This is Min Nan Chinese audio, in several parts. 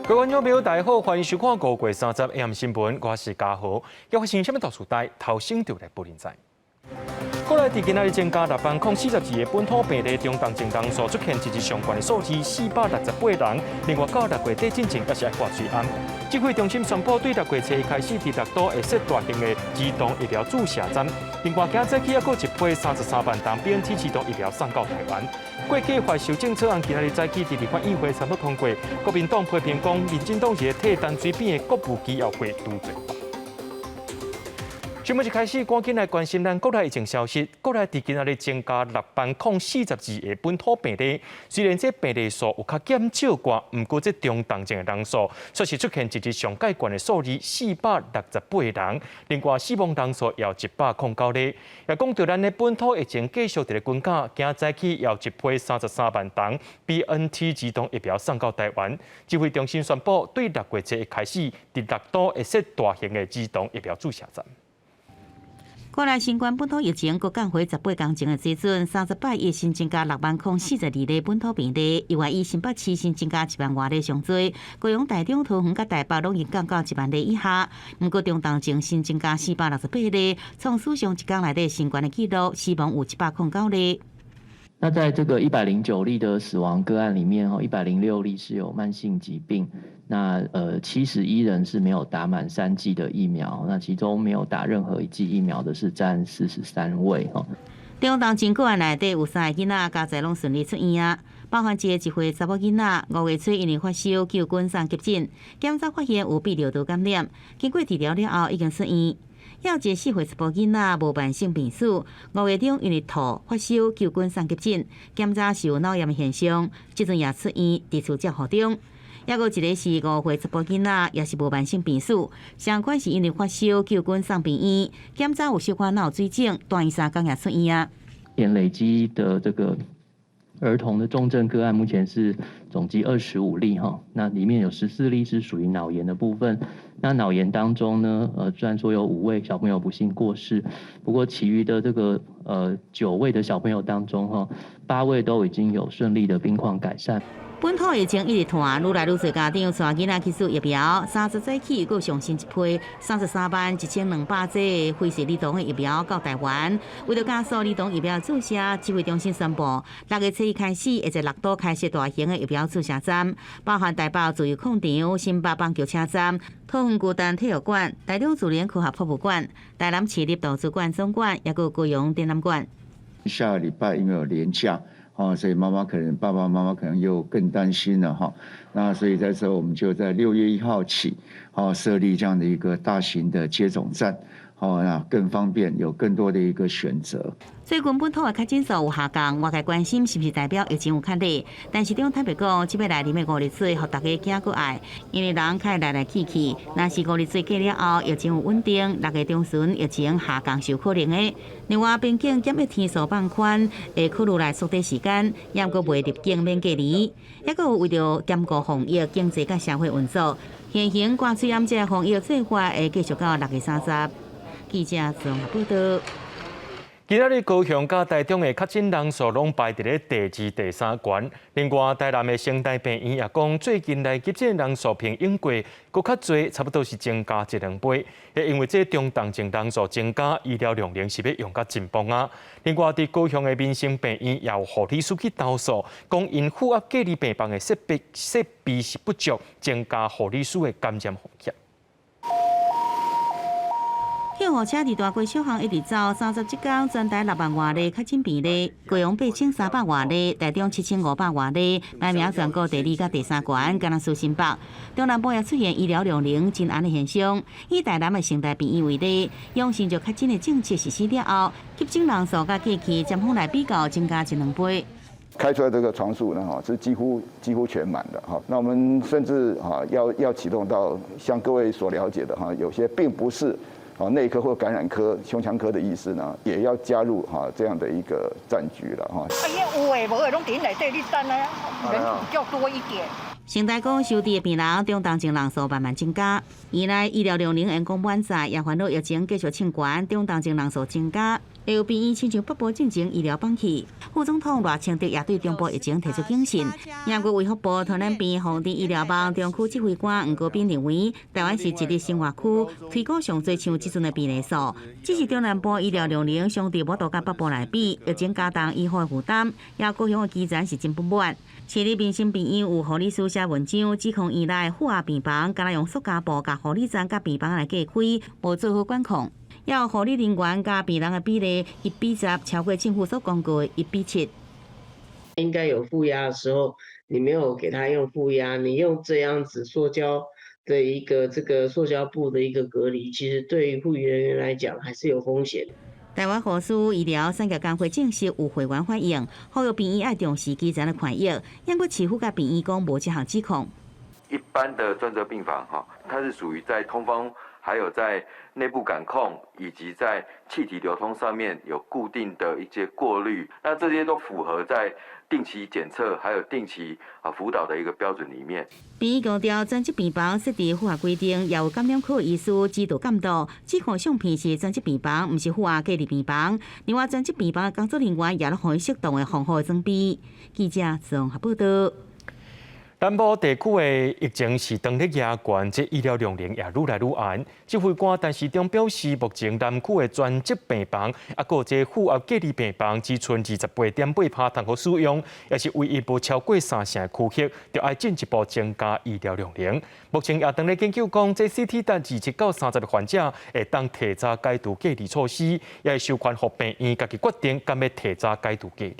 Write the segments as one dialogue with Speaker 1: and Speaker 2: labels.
Speaker 1: 各位觀眾朋友，大家好，歡迎收看5月30 AM 新聞，我是嘉豪。要發生啥物大事代，頭先就來報您知。國內佇今仔日增加6萬零42個本土病例，中重症人數出現一日上懸的數字468人。另外，到6月底進前，猶是愛掛喙罨。指揮中心宣布，對6月初開始，佇六都會設大型的兒童疫苗注射站。另外，今早起猶閣一批33萬筒 BNT 兒童疫苗送到台灣。過去法修正草案今仔日早起佇立法院會全部通過，國民黨批評講，民進黨是替陳水扁的國務機要會拄做法。新聞一開始，趕緊來關心咱國內疫情消息。國內佇今仔日增加6萬零42個本土病例，雖然這病例數有較減少寡，毋過這中重症的人數卻是出現一日上蓋懸的數字468人，另外死亡人數也有109例。也講到咱的本土疫情繼續佇咧滾價，今早起有一批33萬筒 BNT 兒童疫苗送到台灣。指揮中心宣布，對6月初開始，佇六都會設大型的兒童疫苗注射站。
Speaker 2: 國內新冠本土疫情閣降回18工前的水準，30擺伊新增加6萬零42例本土病例，意外以新北市新增加1萬外例上濟，高雄、台中、桃園佮台北攏已降到1萬例以下。毋過中重症新增加468例，創史上一工內底新懸的紀錄，死亡有109例。
Speaker 3: 那在這個109例的死亡個案裡面，吼，106例是有慢性疾病，那71人是沒有打滿三劑的疫苗，那其中沒有打任何一劑疫苗的是佔43位，吼。
Speaker 2: 中重症個案內底有三个囡仔，佳哉攏順利出院啊，包含一個1歲查某囡仔，5月初因為發燒救緊送急診，檢查發現有泌尿道感染，經過治療了後已經出院。猶有一個4歲查埔囡仔無慢性病史，5月中因為吐發燒救緊送急診，檢查是有腦炎的現象，這陣也出院，佇厝照護中。猶閣一個是5歲查埔囡仔，也是無慢性病史，相款是因為發燒救緊送病院，檢查有小可腦水腫，蹛院3工也出院啊。
Speaker 3: 累積的這個兒童的重症個案，目前是總計25例哈，那裡面有14例是屬於腦炎的部分。那腦炎當中呢，雖然說有5位小朋友不幸過世，不過其餘的這個9位的小朋友當中，哈，8位都已經有順利的病況改善。
Speaker 2: 本土疫情一直傳，愈來愈濟家長帶囡仔去注疫苗。30早起閣上新一批33萬1200劑輝瑞兒童的疫苗到台灣。為著加速兒童疫苗注射，指揮中心宣布，6月初一開始，會在六都開設大型的疫苗注射站，包含台北自由廣場、新北板橋車站、桃園巨蛋體育館、台中自然科學博物館、台南市立圖書館總館，抑閣高雄展覽館。
Speaker 4: 下個禮拜因為有連假。哦，所以媽媽可能爸爸媽媽可能又更擔心了哈。那所以在這我們就在6月1號起，好設立這樣的一個大型的接種站，好，那更方便，有更多的一個選擇。
Speaker 2: 最近本土的確診數有下降，外界關心是毋是代表疫情有較弱？但是中坦白講，這擺來啉的五日水，予大家驚閣愛，因為人較會來來去去。若是五日水過了後，疫情有穩定，6月中旬疫情下降是有可能的。另外，邊境檢疫天數放寬，會考慮來縮短時間，猶閣袂入境免隔離。抑閣有為著兼顧防疫、經濟佮社會運作，現行掛喙罨這防疫做法會繼續到6月30。記者綜合報道。
Speaker 1: 今仔日高雄佮台中的確診人數攏排佇咧第二、第三懸。另外，台南的成大病院也講，最近來急診人數比往過閣較濟，差不多是增加一兩倍。因為這中重症人數增加，醫療量能是欲用甲緊繃啊。另外，佇高雄的民生病院也有護理師去投訴，講𪜶負壓隔離病房的設備是不足，增加護理師的感染風險。
Speaker 2: 救護車佇大街小巷一直走，30這工全台6萬外例確診病例，高雄8300外例，台中7500外例，排名全國第二佮第三懸，敢若輸新北。中南部也出現醫療量能真絚的現象。以台南的成大病院為例，養成就確診的政策實施了後，急診人數佮過去尖峰來比較增加一兩倍。
Speaker 5: 開出來這個床數呢，哈，是幾乎全滿的哈。那我們甚至哈要啟動到像各位所了解的哈，有些並不是啊內科或感染科、胸腔科的醫師呢，也要加入哈這樣的一個戰局了哈。
Speaker 6: 哎呀，有的無的攏佇內底咧等啊，人比較多一點。
Speaker 2: 成大講收治的病人中重症人數慢慢增加，原來醫療量能會講滿載，也煩惱疫情繼續衝懸，中重症人數增加。會有病院親像北部進前醫療放棄。副總統賴清德也對中部疫情提出警訊。英國衛福部傳染病防治醫療網中區指揮官黃國斌認為，台灣是一個生活區，推估上濟像這陣的病例數，只是中南部醫療量能相對無度佮北部來比，疫情加重醫護的負擔，也高雄的基層是真不滿。市立民生病院有護理師寫文章，指控院內負壓病房，敢若用塑膠布共護理站佮病房來隔開，無做好管控。也有護理人員佮病人的比例1比10，超過政府所公告的1比7。
Speaker 7: 應該有負壓的時候，你沒有給他用負壓，你用這樣子塑膠的一個這個塑膠布的一個隔離，其實對於護理人員來講還是有風險。
Speaker 2: 台灣護士醫療產業工會證實有會員反映，呼籲病院愛重視基層的權益，不過市府佮病院講無這項指控。
Speaker 8: 一般的專責病房，哈，它是屬於在通風，還有在內部感控以及在氣體流通上面有固定的一些過濾，那這些都符合在定期檢測還有定期啊輔導的一個標準裡面。
Speaker 2: 病院強調，專責病房設置符合規定，也有感染科醫師指導監督。指控相片是專責病房，毋是負壓隔離病房。另外，專責病房的工作人員也予以適當的防護裝備。記者綜合報道。
Speaker 1: 南部地區的疫情是當日加懸，這醫療量能也愈來愈絚。指揮官陳時中表示，目前南區的專責病房，啊，閣這負壓隔離病房，只賰28.8%通予使用，也是唯一無超過三成的區域，就愛進一步增加醫療量能。目前也當咧研究講，這 CT 值27到30的患者會當提早解除隔離措施，也會授權予病院家己決定，敢欲提早解除隔離。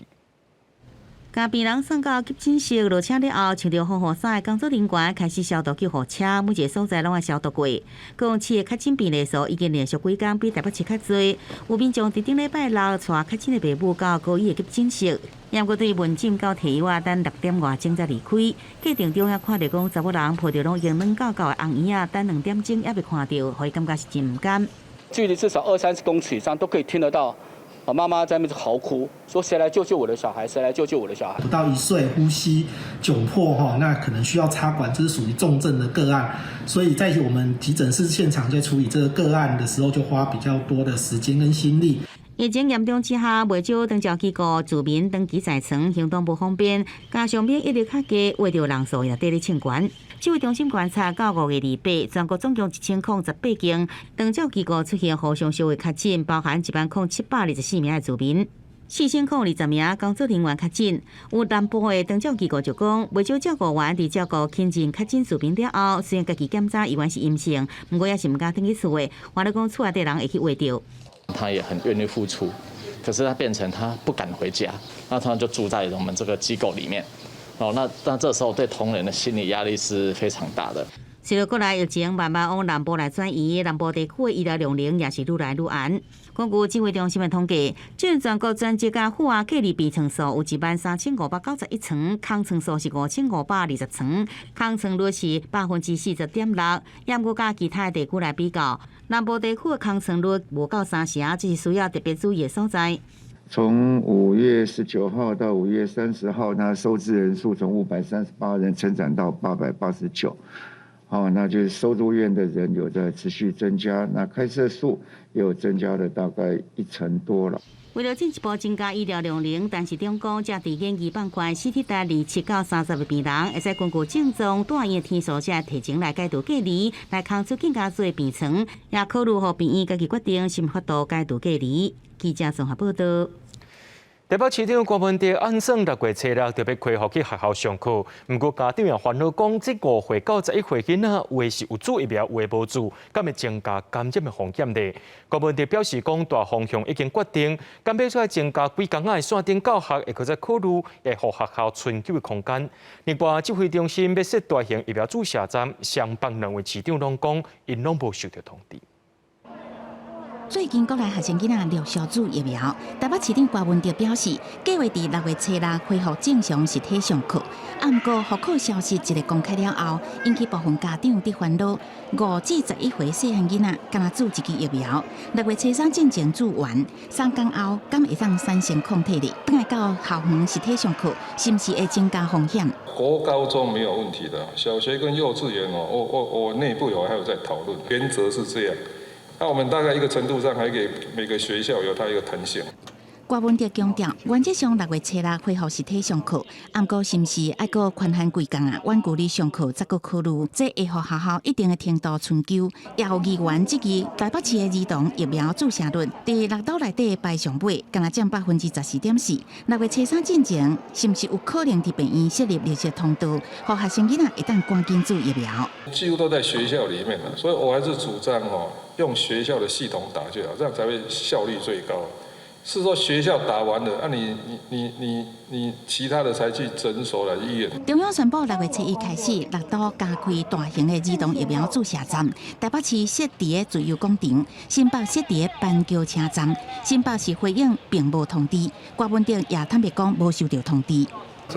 Speaker 2: 共病人送到急診室落車了後，穿著防護衫的工作人員開始消毒救護車，每一个所在攏愛消毒過。高雄市的確診病例數已經連續幾工比台北市較濟，有民眾佇頂禮拜六帶確診的爸母到高醫的急診室，毋過對門診到提藥等6點外鐘才離開。過程中也看著講查某人抱著攏已經軟厚厚的紅嬰仔，等2點鐘猶未看著，予伊感覺是真毋甘。
Speaker 9: 距離至少二三十公尺以上都可以聽得到。媽媽在那邊嚎哭，說誰來救救我的小孩？誰來救救我的小孩？
Speaker 10: 不到1歲，呼吸窘迫哈，那可能需要插管，這是屬於重症的個案。所以在我們急診室現場在處理這個個案的時候，就花比較多的時間跟心力。
Speaker 2: 疫情嚴重之下，袂少長照機構住民長期在床，行動不方便，加上免疫力較低，患著人數也綴咧衝懸。指揮中心觀察到5月28，全國總共1018間長照機構出現互相相的確診，包含1萬零724名的住民，4020名工作人員確診。有南部的長照機構就講，袂少照顧員佇照顧親人確診住民了後，雖然家己檢查依然是陰性，毋過也是毋敢轉去厝的，煩惱講厝內底人會去患著。
Speaker 11: 他也很願意付出，可是他變成他不敢回家，那他就住在我們這個機構裡面。哦，那這時候對同仁的心理壓力是非常大的。
Speaker 2: 隨著國內疫情慢慢往南部來轉移，南部地區的醫療量能也是愈來愈絚。根據指揮中心的統計，全國專責佮負壓隔離病床數有13,591床，空床數是5,520床，空床率是40.6%。毋過佮其他地區來比較，南部地區的空床率無夠三成，這是需要特別注意的所在。
Speaker 4: 從5月19號到5月30號，那收治人數從538人成長到889，好，那就是收住院的人有在持續增加，那開設數又增加了大概一成多了。
Speaker 2: 為了進一步增加醫療量能，陳時中講，這佇研議放寬 CT 值27到30的病人，會使根據症狀、住院的天數，才提前來解除隔離，來空出更加濟病床，也考慮予病院家己決定是毋發度解除隔離。記者綜合報道。
Speaker 1: 台北市長柯文哲按算6月初6就欲開學去學校上課，毋過家長也煩惱講，這5歲到11歲囡仔，有的是有注疫苗，有的無注，敢會增加感染的風險咧？柯文哲表示講，大方向已經決定，敢欲再增加幾工仔的線頂教學，會閣再考慮會予學校春秋的空間。另外，指揮中心欲設大型疫苗注射站，雙北兩位市長攏講，𪜶攏無收著通知。
Speaker 12: 最近國內學生囡仔陸續注疫苗，台北市長柯文哲表示，計劃佇6月初六恢復正常實體上課。啊，毋過復課消息一个公開了後，引起部分家長佇煩惱。5至11歲細漢囡仔，敢若注一支疫苗，6月初三進前注完，3工後敢會當產生抗體咧？轉來到校園實體上課，是毋是會增加風險？
Speaker 13: 國高中沒有問題的，小學跟幼稚園哦，我內部有還有在討論，原則是這樣。那我們大概一個程度上還給每個學校有它一個彈性。
Speaker 12: 郭文哲強調，原則上六月初六恢復實體上課，毋過是毋是愛閣寬限幾工啊？遠距離上課才閣考慮，這會予學校一定的程度春秋。也有議員質疑台北市的兒童疫苗注射率，佇六都內底排上尾，干焦佔14.4%。六月初三進前，是毋是有可能佇病院設立綠色通道，予學生囡仔會當趕緊注疫苗？
Speaker 13: 幾乎都在學校裡面啦，所以我還是主張哦，用學校的系統打就好，這樣才會效率最高。是說學校打完了，啊你你你你你其他的才去診所來醫院。
Speaker 12: 中央宣布六月初一開始，六都加開大型的兒童疫苗注射站，台北市設佇自由廣場，新北設佇板橋車站。新北市回應並無通知，郭文哲也坦白講無收到通知。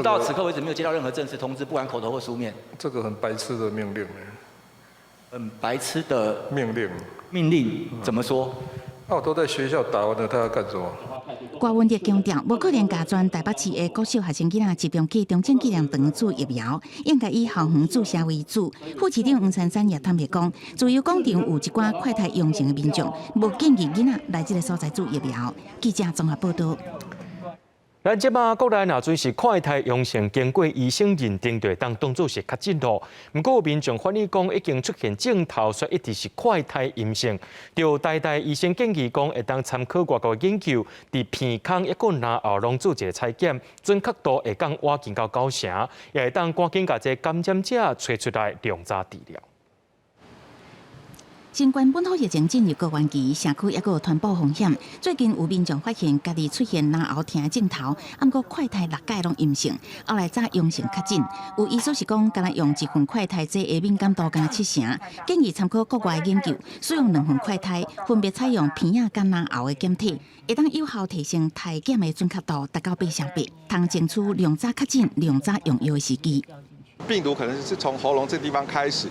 Speaker 14: 到此刻為止沒有接到任何正式通知，不管口頭或書面。
Speaker 13: 這個很白痴的命令。
Speaker 14: 很白痴的
Speaker 13: 命令。
Speaker 14: 命令怎麼說？
Speaker 13: 那我都在學校打完了，他要幹什麼？
Speaker 12: 郭文哲強調，無可能共全台北市的國小學生囡仔集中去中正紀念堂注疫苗，應該以校園注射為主。副市長黃珊珊也坦白講，自由廣場有一寡快篩陽性的民眾，無建議囡仔來這个所在注疫苗。記者綜合報道。
Speaker 1: 咱這馬國內若準是快篩陽性，經過醫生認定，就會當當做是確診囉。毋過有民眾反映講，已經出現症頭，煞一直是快篩陰性。就台大醫生建議講，會當參考外國研究，佇鼻孔抑閣咽喉攏做一个採檢，準確度會降倚近到九成，也會當趕緊共這感染者揣出來量早治療。
Speaker 12: 新冠本土疫情進入高原期，社區猶閣有傳播風險。最近有民眾發現家己出現咽喉疼症頭，毋過快篩六改攏陰性，後來才陽性確診。有醫師是講，干焦用一份快篩，這个敏感度干焦七成，建議參考國外研究，使用兩份快篩，分別採用鼻仔佮咽喉的檢體，會當有效提升篩檢的準確度，達到8成8，通爭取量早確診、量早用藥的時機。
Speaker 15: 病毒可能是從喉嚨這地方開始。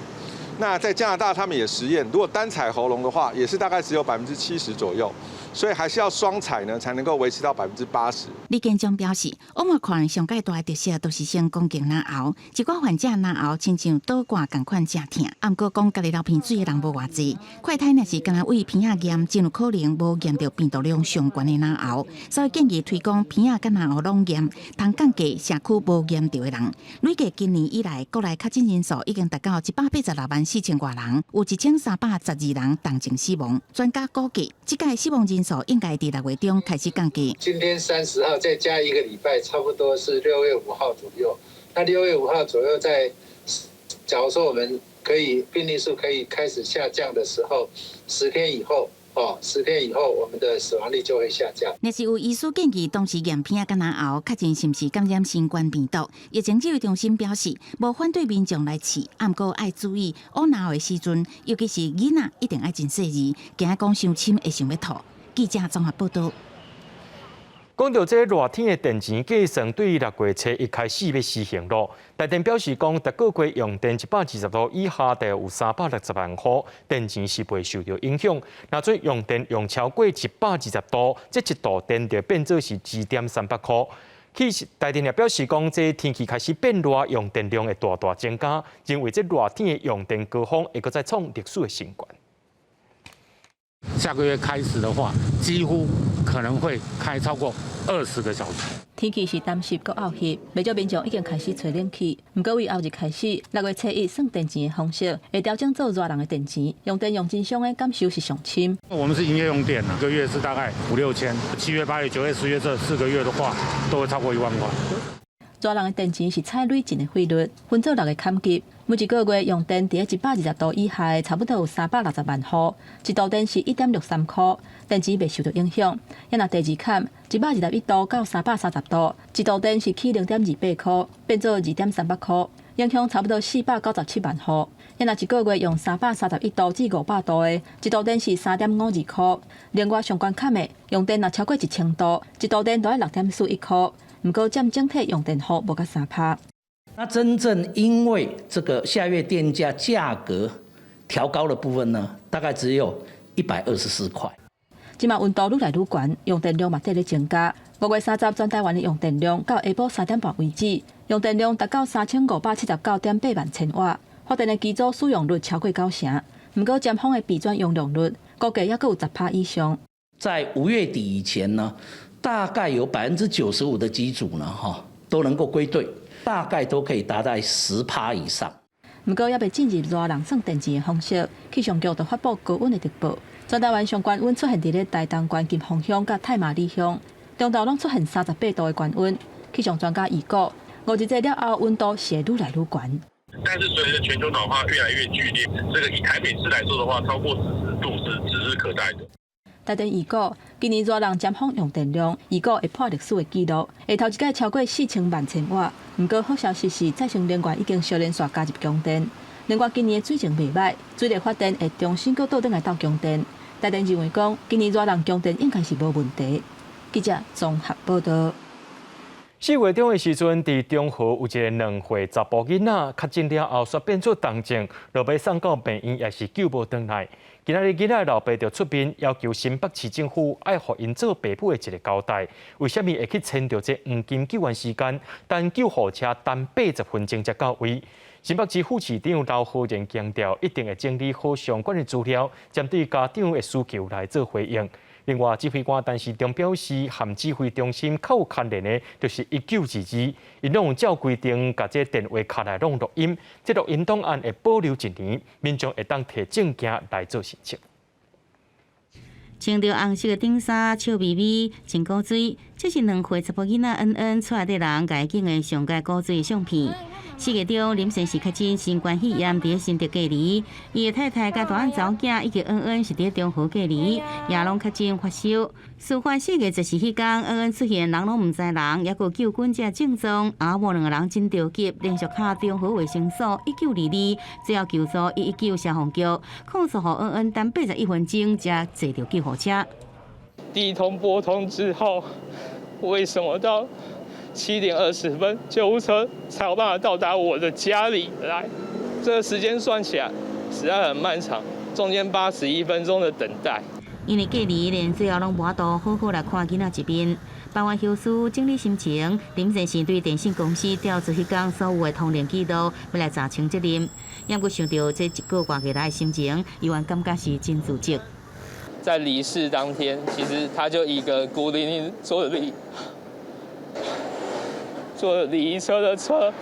Speaker 15: 那在加拿大，他們也實驗，如果單採喉嚨的話，也是大概只有70%左右，所以還是要雙採呢，才能夠維持到80%。
Speaker 12: 李建章表示，奧密克戎上蓋大的特色都是先攻擊咽喉，一寡患者咽喉親像倒掛仝款正疼，毋過講家己流鼻水的人無偌濟，快篩若是干焦對鼻仔驗，真有可能無驗著病毒量上懸的咽喉，所以建議推廣鼻仔佮咽喉攏驗，通降低社區無驗著的人。累計今年以來，國內確診人數已經達到186.64,000外人，有1312人重症死亡。專家估計，這屆死亡人數應該佇六月中開始降低。
Speaker 16: 今天30號，再加一個禮拜，差不多是六月五號左右。那六月五號左右，在假如說我們可以病例數可以開始下降的時候，10天以後。哦，十天以後，我們的死亡率就會下降。
Speaker 12: 若是有醫師建議，同時驗鼻仔佮咽喉，確認是毋是感染新冠病毒。疫情指揮中心表示，無反對民眾來試，毋過愛注意，挖咽喉的時陣，尤其是囡仔，一定愛真細膩，驚講傷深會想欲吐。記者綜合報道。
Speaker 1: 講到這熱天的電錢計算，對六月初一開始欲施行囉。台電表示講，逐個月用電120度以下，大約有360萬戶，電錢是袂受著影響。若做用電用超過120度，這一度電就變做是2.38箍。其實台電也表示講，這天氣開始變熱，用電量會大大增加，認為這熱天的用電高峰會閣再創歷史的新高。
Speaker 17: 下個月開始的話，幾乎可能會開超過20個小時。
Speaker 18: 天氣是乾濕閣漚熱，袂少民眾已經開始吹冷氣。毋過，對後日開始，六月初一算電錢的方式會調整做熱人的電錢，用電用真傷的感受是上深。
Speaker 17: 我們是營業用電，一個月是大概五六千，7月、8月、9月、10月這4個月的話，都會超過1萬塊。
Speaker 18: 熱人的電錢是採累進的費率，分做六個坎級。每一個月用電佇120度以下的，差不多有360萬戶，一度電是1.63箍，電錢袂受著影響。抑若第二坎，121度到330度，一度電是起0.28箍，變做2.38箍，影響差不多497萬戶。抑若一個月用331度至500度的，一度電是3.52箍。另外上懸坎的，用電若超過1000度，一度電著愛6.41箍。毋過佔整體用電戶無到3%。
Speaker 19: 那真正因為這個下月電價價格調高的部分呢，大概只有124塊。
Speaker 18: 這馬溫度愈來愈懸，用電量嘛綴咧增加。5月30全台灣的用電量到下晡3點半為止，用電量達到3579.8萬千瓦，發電的機組使用率超過九成。毋過尖峰的備轉容量率，估計猶閣有10%以上。
Speaker 19: 在5月底以前呢，大概有95%的機組呢，哈都能夠歸隊，大概都可以達在10%以上。
Speaker 18: 毋過，猶未進入熱人算電錢的方式，氣象局就發布高溫的特報。全台灣上懸溫出現佇咧台東縣金峰鄉佮太麻里鄉，中晝攏出現38度的懸溫。氣象專家預估，五日節了後，溫度是會愈來愈懸。
Speaker 20: 但是隨着全球暖化越來越劇烈，這個以台北市來說的話，超過40度是指日可待的。
Speaker 18: 台電預估，今年熱人尖峰用電量預估會破歷史的紀錄，會頭一擺超過4000萬千瓦。毋過好消息是，再生能源已經小連續加入供電。另外，今年的水情袂䆀，水力發電會重新閣倒轉來鬥供電。台電認為講，今年熱人供電應該是無問題。記者綜合報道。
Speaker 1: 4月中的時陣，佇中和有一个2歲查埔囡仔確診了後，煞變做重症，落尾送到病院也是救無轉來。今仔日囡仔的老爸就出面要求新北市政府愛予𪜶做爸母的一个交代，為啥物會去遷就這黃金救援時間，等救護車等80分鐘才到位？新北市副市長劉浩然強調，一定會整理好相關的資料，針對家長的需求來做回應。另外，指揮官陳時中表示，和指揮中心較有牽連的，就是1922，𪜶攏有照規定，共這電話卡來攏錄音，這錄音檔案會保留一年，民眾會當提證件來做申請。
Speaker 2: 穿著紅色的頂衫，笑眯眯，真古錐。這是2歲查埔囡仔恩恩厝內底人共伊景的上蓋古錐的相片。4月中，林先生確診新冠肺炎，佇新竹隔離。伊的太太佮大漢查某囝以及恩恩是佇中和隔離，也攏確診發燒。事發4月14彼工，恩恩出現人攏毋知人，猶閣救緊這症狀，阿某兩个人真著急，連續敲中和衛生所1922，最後求助119消防局，控訴予恩恩等81分鐘才坐著救護車。
Speaker 21: 第一通撥通之後，為什麼到7點20分救護車才有辦法到達我的家裡來？這個時間算起來實在很漫長，中間81分鐘的等待。
Speaker 2: 因為隔離，連最後攏無法度好好來看囡仔一面。辦完後事，整理心情，林先生對電信公司調出彼工所有的通聯記錄，欲來查清責任。猶閣想著這一個月以來的心情，依然感覺是真自責。
Speaker 21: 在離世當天，其實他就一個孤零零坐禮儀車的車，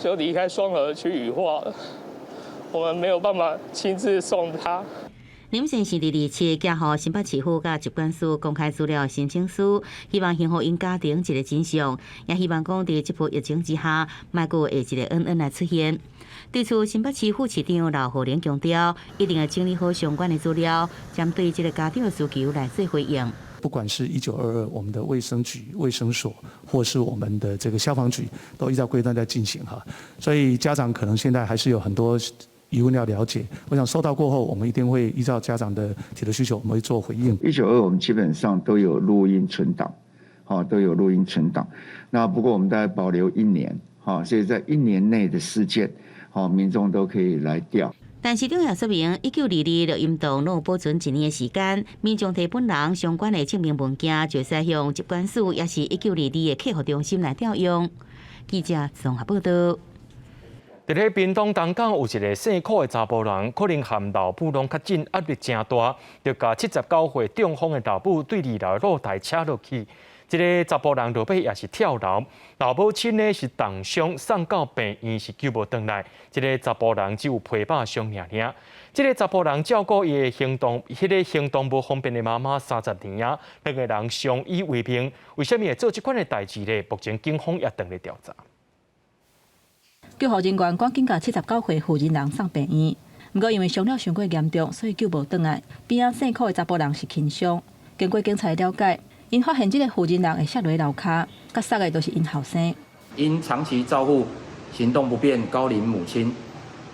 Speaker 21: 就離開雙和去羽化了。我們沒有辦法親自送他。
Speaker 2: 林先生佇27寄予新北市府佮疾管署公開資料申請書，希望還予𪜶家庭一个真相，也希望講佇這波疫情之下，莫閣會一个恩恩來出現。對此，新北市副市長劉浩然強調，一定會整理好相關的資料，針對這个家長的需求來做回應。
Speaker 22: 不管是1922，我們的衛生局、衛生所，或是我們的這個消防局，都依照規定在進行哈。所以家長可能現在還是有很多疑問要了解。我想收到過後，我們一定會依照家長的提的需求，我們會做回應。
Speaker 4: 192我們基本上都有錄音存檔，好，都有錄音存檔。那不過我們大概保留一年，好，所以在一年內的事件，好，民眾都可以來調。
Speaker 2: 但市長也說明，1922錄音檔攏有保存一年的時間，民眾提本人相關的證明文件，就會使向疾管署，抑是1922的客服中心來調用。記者綜合報道。
Speaker 1: 佇咧屏東東港有一个姓柯的查埔人，可能和老母攏確診，壓力誠大，就共79歲中風的老母對二樓的露台扯落去。這个查埔人落尾也是跳樓，老母親呢是重傷，送到病院是救無轉來。這个查埔人只有皮肉傷爾爾。這个查埔人照顧伊的行動，彼个行動無方便的媽媽30年啊，兩个人相依為命。為啥物會做這款的代誌呢？目前警方也正咧調查。
Speaker 18: 救護人員趕緊共79歲婦人人送病院，毋過因為傷了傷過嚴重，所以救無轉來。邊仔姓柯的查埔人是輕傷。經過警察了解，𪜶發現這个婦人人會摔落樓跤，共捒的都是𪜶後生。
Speaker 23: 因長期照護行動不便高齡母親，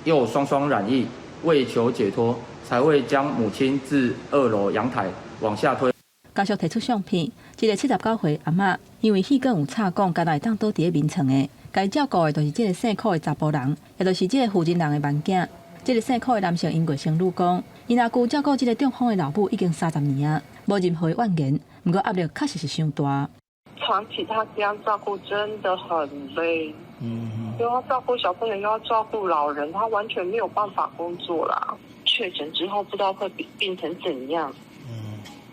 Speaker 23: 又雙雙染疫，為求解脫，才會將母親自2樓陽台往下推。
Speaker 18: 家屬提出相片，這个79歲阿嬤因為氣管有插管，敢若會當倒佇咧眠床的。共伊照顧的就是這个姓柯的查埔人，也就是這个婦人人的萬囝。這个姓柯的男性𪜶外甥女講，𪜶阿舅照顧這个中風的老母已經30年啊，無任何怨言，毋過壓力確實是傷大。
Speaker 24: 長期他這樣照顧真的很累，又要照顧小朋友，又要照顧老人，他完全沒有辦法工作啦。確確診之後，不知道會變成怎樣，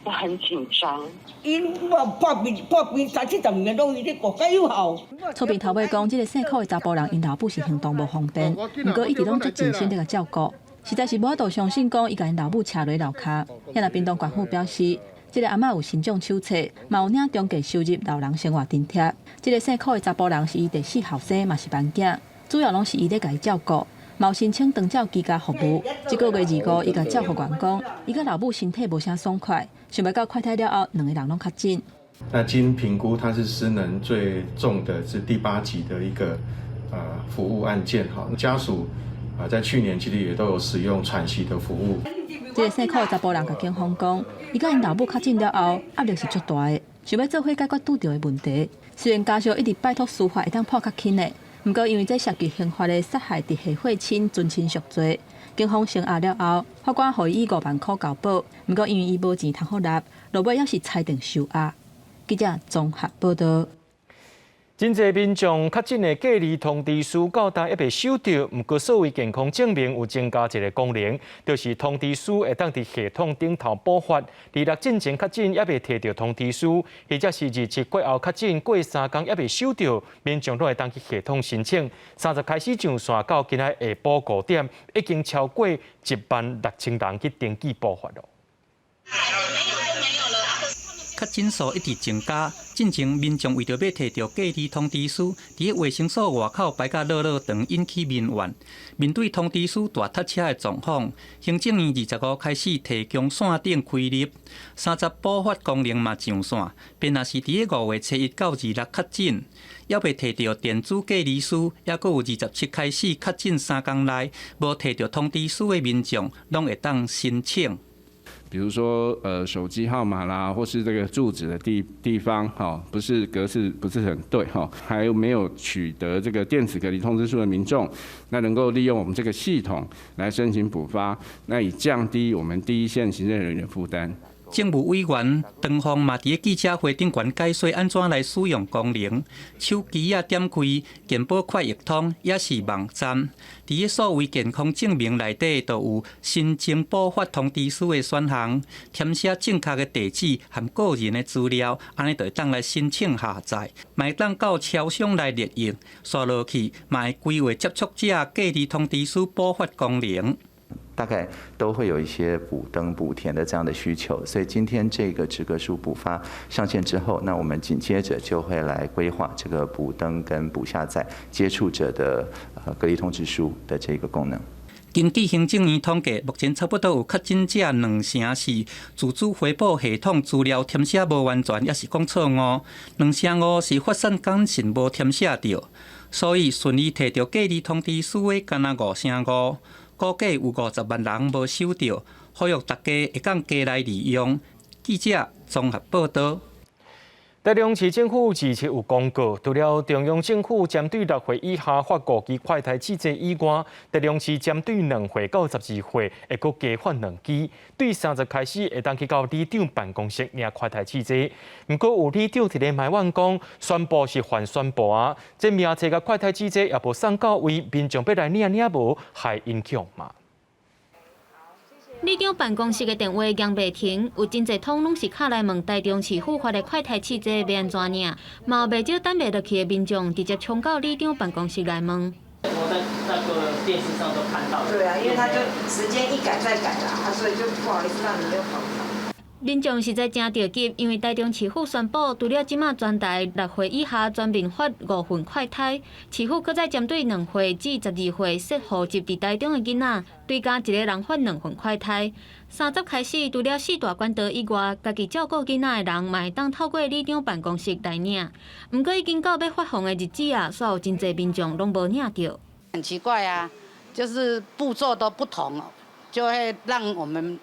Speaker 24: 我很緊張。
Speaker 3: 𪜶破病破病三四十年攏伊咧顧較有效。
Speaker 18: 厝邊頭尾講，這个姓柯的查埔人，𪜶老母是行動無方便，毋過一直攏足盡心咧共照顧，實在是無法度相信講伊共𪜶老母車落樓跤。遐若屏東縣府表示，這个阿嬤有身障手冊，嘛有領中低收入老人生活津貼。這个姓柯的查埔人是伊第四後生，嘛是萬囝，主要攏是伊咧共伊照顧，嘛有申請長照居家服務。這个月25，伊共照護員講，伊佮老母身體無啥爽快，想欲到快篩了後，兩个人攏確診。
Speaker 5: 那經評估，他是失能最重的，是第八級的一個服務案件。哈，家屬啊，在去年其實也都有使用喘息的服務。
Speaker 18: 這个姓柯的查埔人共警方講，伊佮𪜶老母確診了後，壓力是足大的，想欲做伙解決拄著的問題。雖然家屬一直拜託司法會當判較輕的，毋過因為這涉及刑法的殺害直系血親、尊親屬罪，警方聲押了後，法官予伊以5萬箍交保。毋過因為伊無錢通好納，落尾猶是裁定收押。記者綜合報導。
Speaker 1: 真濟民眾確診的隔離通知書到今猶未收著，毋過數位健康證明有增加一个功能，就是通知書會當佇系統頂頭補發。26進前確診猶未提著通知書，或者是27過後確診過3工猶未收著，民眾攏會當去系統申請。30開始上線到今仔下晡5點，已經超過1萬6千人去登記補發囉。
Speaker 6: 確診數一直增加，進前民眾為著欲提著隔離通知書，佇衛生所外口排甲落落長，引起民怨。面對通知書大塞車的狀況，行政院25開始提供線頂開立，30補發功能嘛上線。便若是佇5月1到26確診，猶未提著電子隔離書，猶閣有27開始確診3工內無提著通知書的民眾，攏會當申請。
Speaker 7: 比如說，手機號碼啦，或是這個住址的地方，哈，不是格式不是很對，哈，還沒有取得這個電子隔離通知書的民眾，那能夠利用我們這個系統來申請補發，那以降低我們第一線行政人員負擔。
Speaker 6: 政務委員唐鳳嘛，佇記者會頂懸解說按怎來使用功能，手機仔點開健保快易通，抑是網站，佇咧數位健康證明內底，就有申請補發通知書的選項，填寫正確的地址和個人的資料，按呢就會當來申請下載，嘛會當到超商來列印，刷落去，嘛會規劃接觸者隔離通知書補發功能。
Speaker 25: 大概都會有一些補登補填的這樣的需求，所以今天這個職格書補發上線之後，那我們緊接着就會來規劃這個補登跟補下載接觸者的隔離通知書的這個功能。
Speaker 6: 根據行政院統計，目前差不多有確診者兩成是自主回報系統資料填寫無完全，抑是講錯誤；2.5%是發散簡訊無填寫著，所以順利提著隔離通知書的干焦5.5%。估計有50萬人無收著，呼籲大家會當加來利用。記者綜合報導。
Speaker 1: 台中市政府27有公告，除了中央政府針對6歲以下發五支快篩試劑以外，台中市針對2歲到12歲會閣加發兩支，對30開始會當去到里長辦公室領快篩試劑。毋過有里長佇咧埋怨講，宣布是還宣布啊，這名冊佮快篩試劑也無送到位，民眾欲來領領無，害𪜶予罵。
Speaker 26: 里長辦公室的電話響袂停，有真濟通攏是敲來問台中市府發的快篩試劑欲按怎領，嘛有袂少等袂落去的民眾直接衝到里長辦公室來問。
Speaker 27: 我在那個電視上都看到。
Speaker 28: 對啊，因為他就時間一改再改啦，所以就不好意思讓你又跑。
Speaker 26: 民眾實在真著急，因為台中市府宣布，除了這馬全台6歲以下全面發五份快篩，市府閣再針對2歲至12歲設戶籍佇台中的囡仔，追加一个人發兩份快篩。30開始，除了四大管道以外，家己照顧囡仔的人嘛會當透過里長辦公室來領。毋過已經到欲發放的日子啊，煞有真濟民眾攏無領著。
Speaker 29: 很奇怪啊，就是步驟都不同，就會讓我們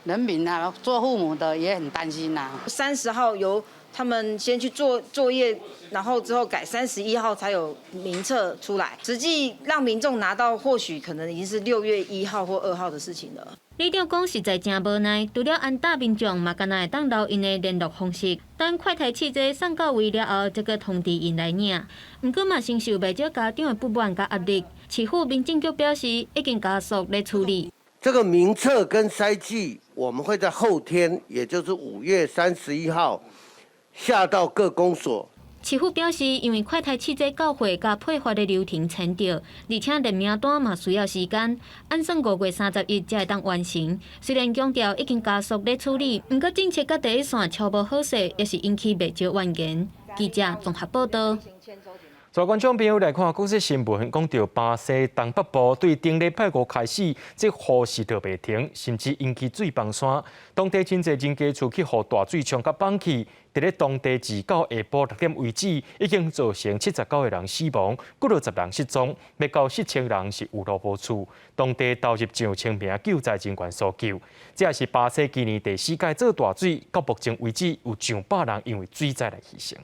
Speaker 29: 人民啊，做父母的也很擔心呐。
Speaker 28: 30號由他們先去做作業，然後之後改31號才有名冊出來，實際讓民眾拿到，或許可能已經是6月1號或2號的事情了。
Speaker 26: 里長講實在真無奈，除了安搭民眾嘛，干焦會當留𪜶的聯絡方式，等快篩試劑送到位了後，才閣通知𪜶來領。毋過嘛，承受袂少家長的不滿佮壓力。市府民政局表示，已經加速咧處理。
Speaker 8: 這個名冊跟篩劑，我們會在後天，也就是5月31號下到各公所。
Speaker 26: 市府表示，因為快篩試劑到貨佮配發的流程遷就，而且列名單嘛需要時間，按算5月31才會當完成。雖然強調已經加速咧處理，毋過政策佮第一線超無好勢，也是引起袂少怨言。記者綜合報道。
Speaker 1: 在觀眾朋友來看，國際新聞講著巴西東北部對頂禮拜五開始，這雨是落袂停，甚至引起水崩山。當地真濟人家厝去予大水沖甲崩去。佇咧當地自到下晡6點為止，已經造成79個人死亡，幾落十人失蹤，欲到4000人是有路無厝。當地投入上千名救災人員搜救。這也是巴西今年第四屆做大水，到目前為止有上百人因為水災來犧牲。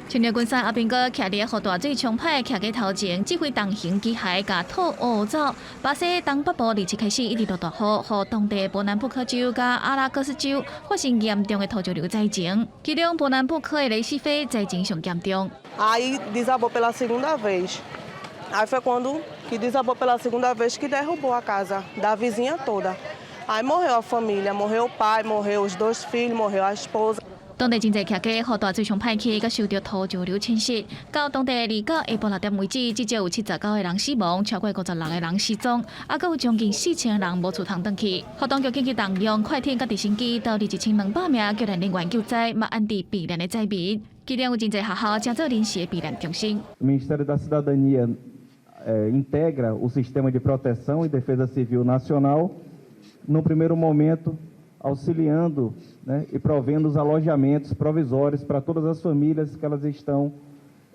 Speaker 9: 親像關山阿兵哥徛佇予大水沖歹徛在頭前，指揮重型機械共土挖走。巴西東北部27開始一直落大雨，予當地伯南布科州佮阿拉戈斯州發生嚴重的土石流災情。其中伯南布科的雷西菲災情上嚴重。
Speaker 10: Aí desabou pela segunda vez. Aí foi quando que desabou pela segunda vez que derrubou a casa da vizinha toda. Aí morreu a família, morreu o pai, morreu os dois filhos, morreu a esposa.
Speaker 9: 當地真濟徛家予大水沖歹去，佮受著土石流侵襲。到當地29下晡6點為止，至少有79個人死亡，超過56個人失蹤，猶閣有將近4000人無厝通轉去。當局緊急動用快艇佮直升機，投入1200名救援人員救災，嘛安置避難的災民。其中有真濟學校成做臨時的避難中心。
Speaker 11: Ministério da Cidadania integra o sistema de proteção e defesa civil nacional, no primeiro momento auxiliando, né, e provendo os alojamentos provisórios para todas as famílias que elas estão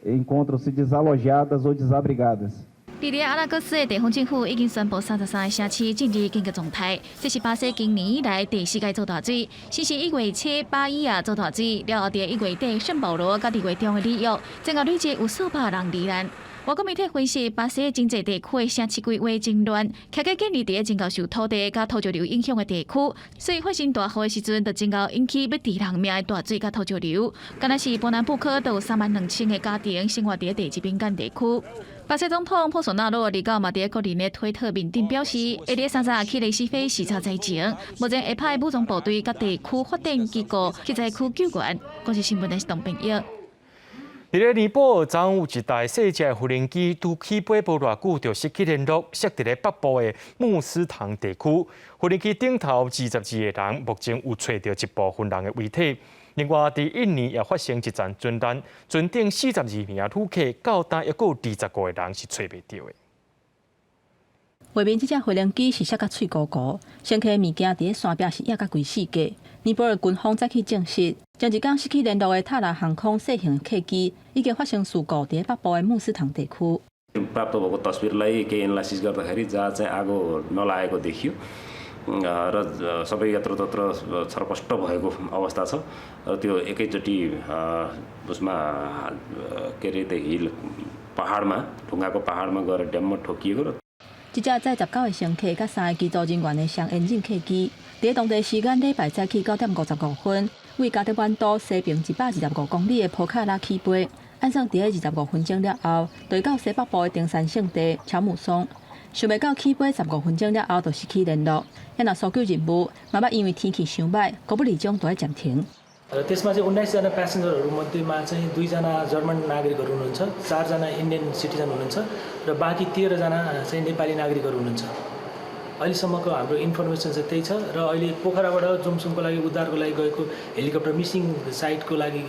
Speaker 11: encontram-se desalojadas ou desabrigadas.
Speaker 9: 佇咧阿拉戈斯的地方政府已經宣布33個城市進入緊急狀態。這是巴西今年以來第四屆做大水，先是1月初巴伊亞做大水，了後佇1月底聖保羅佮2月中的里約，總共累計有數百人罹難。外國媒體分析，巴西真濟地區的城市規劃真亂，徛家建立佇咧真𠢕受土地佮土石流影響的地區，所以發生大雨的時陣，就真𠢕引起欲致人命的大水佮土石流。敢若是伯南布科就有32000個家庭生活佇咧地質敏感地區。巴西總統波索納羅29嘛佇咧個人的推特面頂表示，會佇30去雷西菲視察災情，目前會派武裝部隊佮地區發展機構去災區救援。國際新聞電視董編譯。
Speaker 1: 佇咧尼泊爾，昨昏有一台細隻無人機拄起飛無偌久就失去聯絡，摔佇咧北部的木斯塘地區。無人機頂頭22個人，目前有揣著一部分人的遺體。另外，佇印尼也發生一場船難，船頂42名旅客，到今猶閣有25個人是揣袂著的。
Speaker 18: 畫面這隻飛行機是摔甲碎糊糊，乘客物件佇咧山壁是壓甲規死角。尼泊爾軍方早起證實，前一工失去聯絡的塔拉航空細型客機已經發生事故，佇咧北部的木斯塘地區。
Speaker 12: प्राप्त भएको तस्बिरलाई केही एनालाइसिस गर्दाखेरि जहाज चाहिँ आगो नलागेको देखियो र सबै यत्रतत्र छरपष्ट भएको अवस्था छ र त्यो एकैचोटि उसमा के अरे त्यो हिल पहाडमा ढुङ्गाको पहाडमा गएर ड्याममा ठोकिएको र
Speaker 18: 這隻載19個乘客佮三个機組人員的雙引擎客機，佇當地時間禮拜早起9點55分，位加德滿都西爿125公里的波卡拉起飛，按算佇咧25分鐘了後，就會到西北部的登山勝地喬姆松。想袂到起飛15分鐘了後就失去聯絡，遐若搜救任務嘛捌因為天氣傷䆀，高不離種都愛暫停。
Speaker 13: र त्यसमा चाहिँ 19जना प्यासेन्जरहरू मध्येमा चाहिँ दुईजना जर्मन नागरिकहरू हुनुहुन्छ, चारजना इन्डियन सिटिजन हुनुहुन्छ र बाँकी 13जना चाहिँ नेपाली नागरिकहरू हुनुहुन्छ। अहिलेसम्मको हाम्रो इन्फर्मेसन चाहिँ त्यही छ र अहिले पोखराबाट जोमसोमको लागि उद्धारको लागि गएको हेलिकप्टर, मिसिङ साइटको लागि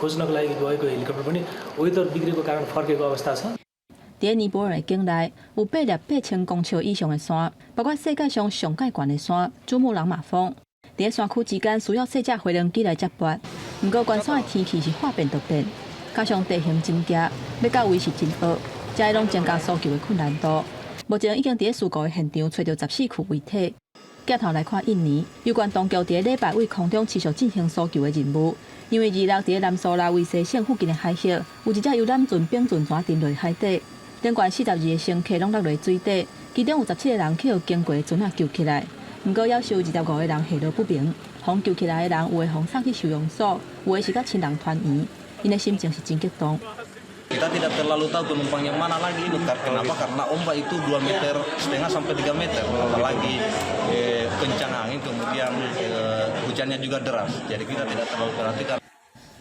Speaker 13: खोज्नको लागि गएको हेलिकप्टर पनि वेदर बिग्रेको कारण फर्केको अवस्था छ।
Speaker 18: 佇尼泊爾的境內有8粒8000公尺以上的山，包括世界上上蓋懸的山——珠穆朗瑪峰。佇山區之間需要細隻飛行機來接駁，毋過懸山的天氣是話變就變，加上地形真拮，欲到位是真僫，這攏增加搜救的困難度。目前已經佇事故的現場揣著14具遺體。鏡頭來看印尼，有關當局佇禮拜位空中持續進行搜救的任務，因為26佇南蘇拉威西省附近的海域，有一隻遊覽船冰船怎沉落海底，頂懸42個乘客攏落入水底，其中有17個人去予經過的船仔救起來。毋過，猶是有25個人下落不明。予救起來的人，有的予送去收容所，有的是佮親人團圓。𪜶的心情是真激動。
Speaker 4: Kita tidak terlalu tahu penumpang yang mana lagi ini. Kenapa? Karena ombak itu 2,5 meter sampai 3 meter. Apalagi kencang angin, kemudian hujannya juga deras. Jadi kita tidak terlalu perhatikan.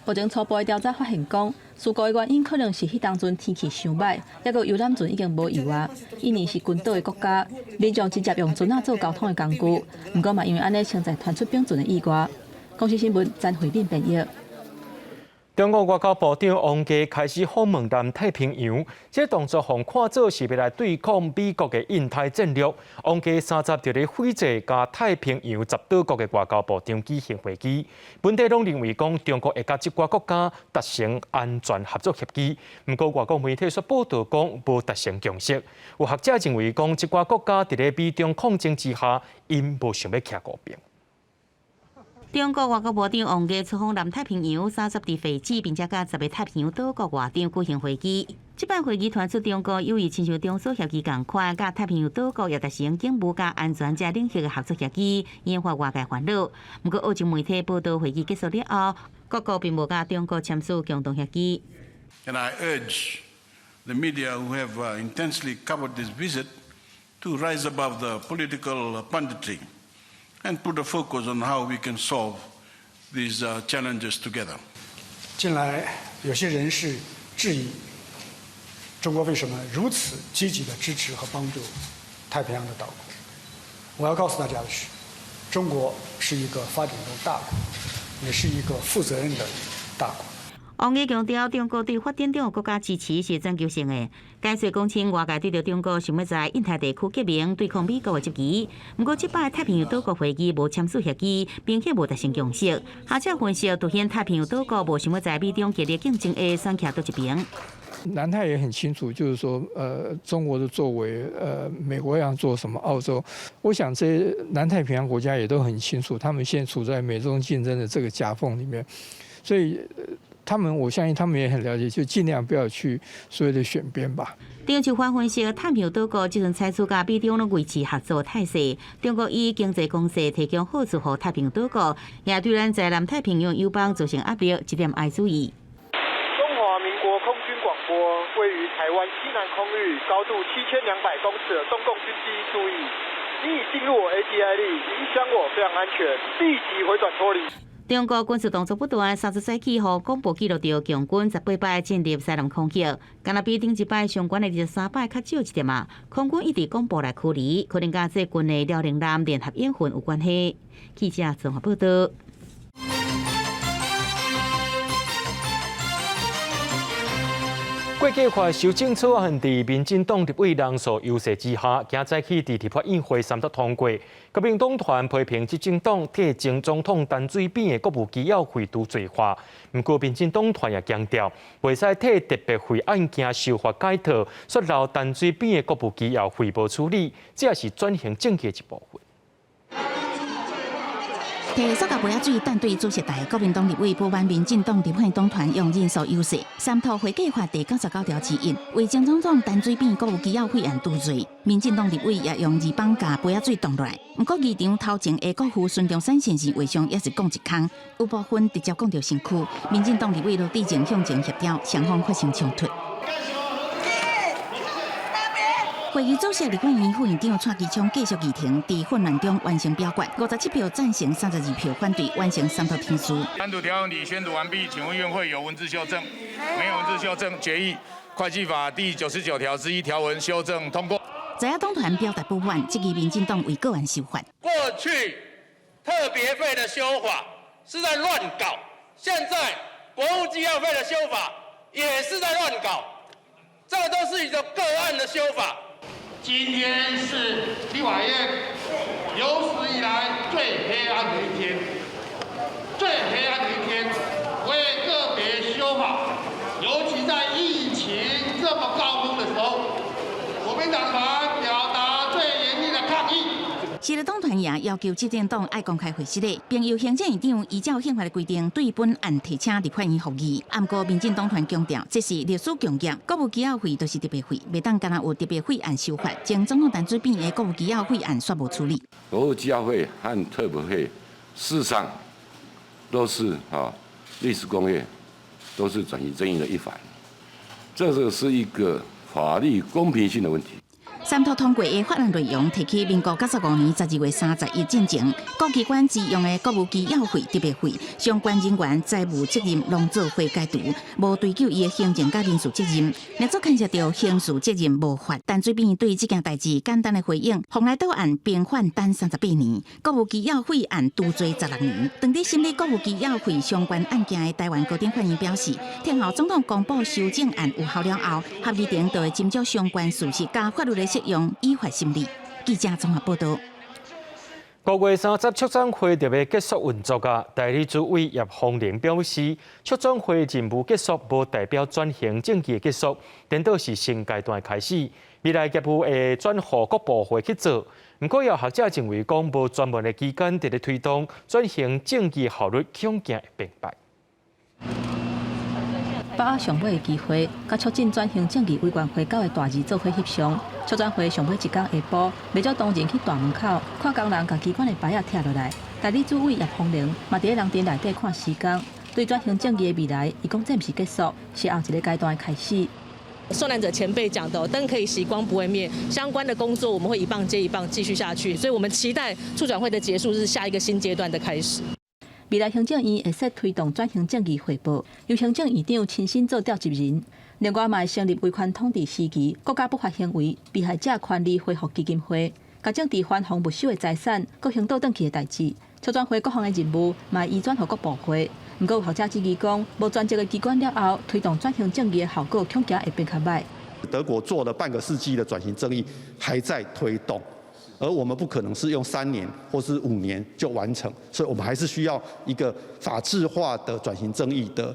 Speaker 18: 目前初步的調查發現講，事故的原因可能是彼當陣天氣傷䆀，抑閣遊覽船已經無油啊。印尼是群島的國家，民眾直接用船仔做交通的工具，毋過嘛因為按呢，潛在傳出冰船的意外。公視新聞詹慧敏編譯。
Speaker 1: 中國外交部長王毅開始訪問南太平洋，這個動作予看做是欲來對抗美國的印太戰略。王毅30佇咧斐濟佮太平洋10島國的外交部長舉行會議，本底攏認為講中國會佮這寡國家達成安全合作協議，毋過外國媒體卻報導講無達成共識。有學者認為講這寡國家佇咧美中抗爭之下，𪜶無想欲徛孤邊。
Speaker 2: 中國外交部長王毅出訪南太平洋，30佇斐濟，並且佮10个太平洋島國外長舉行會議。這擺會議傳出中國有意親像中蘇協議仝款，佮太平洋島國也達成警務佮安全這領域的合作協議，引發外界煩惱。毋過澳洲媒體報導會議結束了後，各國並無佮中國簽署共同協議。
Speaker 14: And I urge the media who have intensely covered this visit to rise above the political punditry and put a focus on how we can solve these challenges together.
Speaker 15: 近來有些人士質疑中國為什麼如此積極地支持和幫助太平洋的島國。我要告訴大家的是，中國是一個發展中大國，也是一個負責任的大國。
Speaker 2: 王毅強調，中國對發展中國家支持是全球性的。解說講稱，外界對著中國想欲在印太地區結盟對抗美國的質疑。毋過，這擺太平洋島國會議無簽署協議，並且無達成共識。學者分析，凸顯太平洋島國無想欲在美中激烈競爭下選徛佗一邊。
Speaker 16: 南太也很清楚，就是說，中國的作為，美國要做什麼，澳洲，我想這些南太平洋國家也都很清楚，他們現在處在美中競爭的這個夾縫裡面，所以。他們我相信他們也很了解，就盡量不要去所謂的選邊吧。
Speaker 2: 張秋芳分析，太平洋島國這陣採取佮美中攏維持合作態勢，中國以經濟攻勢提供好處予太平洋島國，也對咱在南太平洋友邦造成壓力，這點愛注意。
Speaker 17: 中華民國空軍廣播，位於台灣西南空域，高度7200公尺的中共軍機注意，你已進入我 ADIZ，影響我飛航安全，立即回轉脫離。
Speaker 2: 中國軍事動作不斷，30早起予廣播記錄著共軍18擺進入西南空域，敢若比頂一擺上懸的23擺較少一點仔。空軍一直廣播來驅離，可能佮最近的遼寧艦聯合演訓有關係。記者綜合報導。
Speaker 1: 會計法修正草案佇民進黨立委人數優勢之下，今早起佇立法院會三讀通過。國民黨團批評執政黨替前總統陳水扁的國務機要費除罪化，毋過民進黨團也強調，袂使替特別費案件修法解套，煞留陳水扁的國務機要費無處理，這也是轉型正義的一部分。
Speaker 19: 提塑膠杯仔水彈對主席台，國民黨立委不滿民進黨立法黨團用人數優勢，三讀會計法第99條之一，為前總統陳水扁國務機要費案除罪。民進黨立委也用二棒共杯仔水擋落來。毋過議場頭前的國父孫中山先生畫像也是摃一空，有部分直接摃著身軀。民進黨立委盧志正向前協調，雙方發生衝突。會議主席立法院副院長蔡其昌繼續議程，佇混亂中完成表決，57票贊成，32票反對，完成三讀程序。
Speaker 20: 單獨條文已宣讀完畢，請問院會有文字修正？沒有文字修正，決議會計法第99條之一條文修正通過。
Speaker 19: 在野黨團表達不滿，質疑民進黨為個案修法。
Speaker 23: 過去特別費的修法是在亂搞，現在國務機要費的修法也是在亂搞，這個都是一個個案的修法。
Speaker 24: 今天是立法院有史以來最黑暗的一天，最黑暗的一天，為個別修法，尤其在疫情這麼高峰的時候，國民黨團表達最嚴厲的抗議。
Speaker 19: 時力黨團也要求執政黨愛公開會議的，並由行政院長依照憲法的規定對本案提請立法院復議。毋過民進黨團強調，這是歷史共業，國務機要費就是特別費，袂當干焦有特別費案修法，前總統陳水扁的國務機要費案煞無處理。
Speaker 25: 國務機要費和特別費，事實上都是啊歷史工業，都是轉型正義的一環。
Speaker 3: 這個是一個法律公平性的問題。
Speaker 19: 三讀通過的法案內容，提起民國95年12月31進前，各機關支用的國務機要費、特別費，相關人員財務責任攏做伙解除，無追究伊的行政佮民事責任。若做牽涉著刑事責任無法。陳水扁對這件代誌簡單的回應：蓬萊島案平反等38年，國務機要費案除罪16年。當佇審理國務機要費相關案件的台灣高等法院表示，聽候總統公布修正案有效了後，合議庭就會斟酌相關事實佮法律的適用，依法審理。記者綜合報道。
Speaker 1: 5月30，促轉會就欲結束運作啊！代理主委葉鳳玲表示，促轉會任務結束，無代表轉型正義的結束，顛倒是新階段的開始。未來業務會轉予各部會去做。毋過有學者認為，講無專門的機關佇咧推動轉型正義效率，恐驚會變歹。
Speaker 18: 把握上尾的機會，佮促進轉型正義委員會九个大字做伙翕相。促轉會上尾一工下晡，袂少同仁去大門口看工人共機關的牌仔拆落來。代理主委葉鳳玲嘛佇咧人陣內底看時工，對轉型正義的未來，伊講這毋是結束，是後一个階段的開始。
Speaker 5: 受難者前輩講的，燈可以熄，光不會滅。相關的工作我們會一棒接一棒繼續下去，所以我們期待促轉會的結束是下一個新階段的開始。
Speaker 18: 未來行政院會設推動轉型正義匯報，由行政院長親身做召集人。另外，嘛會成立威權統治時期國家不法行為被害者權利恢復基金會，共政治藩防沒收的財產，閣還倒轉去的代誌。促轉會各項的任務，嘛會移轉予各部會。毋過有學者質疑講，無專責的機關了後，推動轉型正義的效果恐驚會變較䆀。
Speaker 6: 德國做了半個世紀的轉型正義，還在推動。而我們不可能是用3年或是5年就完成，所以我們還是需要一個法制化的轉型正義的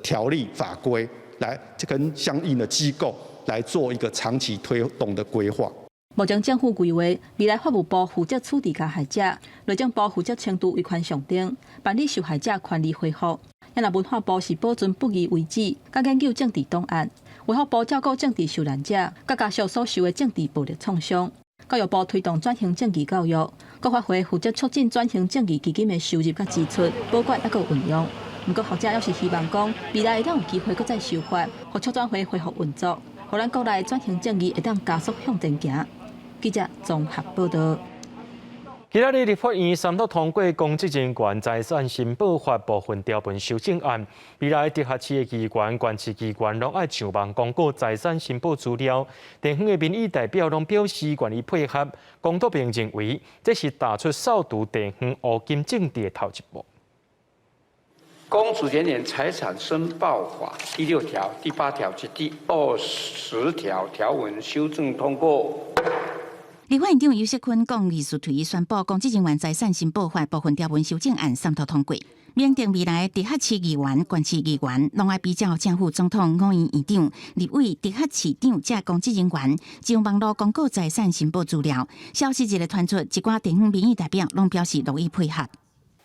Speaker 6: 條例法規，來跟相應的機構來做一個長期推動的規劃。
Speaker 18: 目前政府規劃，未來法務部負責處置加害者，內政部負責清除威權象徵，辦理受害者權利恢復。若文化部是保存不義遺址，佮研究政治檔案；衛福部照顧政治受難者，佮家屬所受的政治暴力創傷。教育部推動轉型正義教育，國發會負責促進轉型正義基金的收入佮支出、保管猶閣運用。毋過學者猶是希望講，未來會當有機會閣再修法，予促轉會恢復運作，予咱國內轉型正義會當加速向前行。記者綜合報道。
Speaker 1: 今仔日立法院三讀通過公職人員財產申報法部分條文修正案，未來直轄市的議員、縣市議員攏愛上網公告財產申報資料。地方的民意代表攏表示願意配合。公督盟認為，這是踏出掃除地方烏金政治的頭一步。
Speaker 7: 公職人員財產申報法第六條、第八條及第20條條文修正通過。
Speaker 19: 立法院長游錫堃講，議事槌宣布公職人員財產申報法部分條文修正案三讀通過，明定未來直轄市議員、縣市議員攏愛比照正副總統、五院院長、立委、直轄市長這公職人員，上網路公告財產申報資料。消息一个傳出，一寡地方民意代表攏表示樂意配合。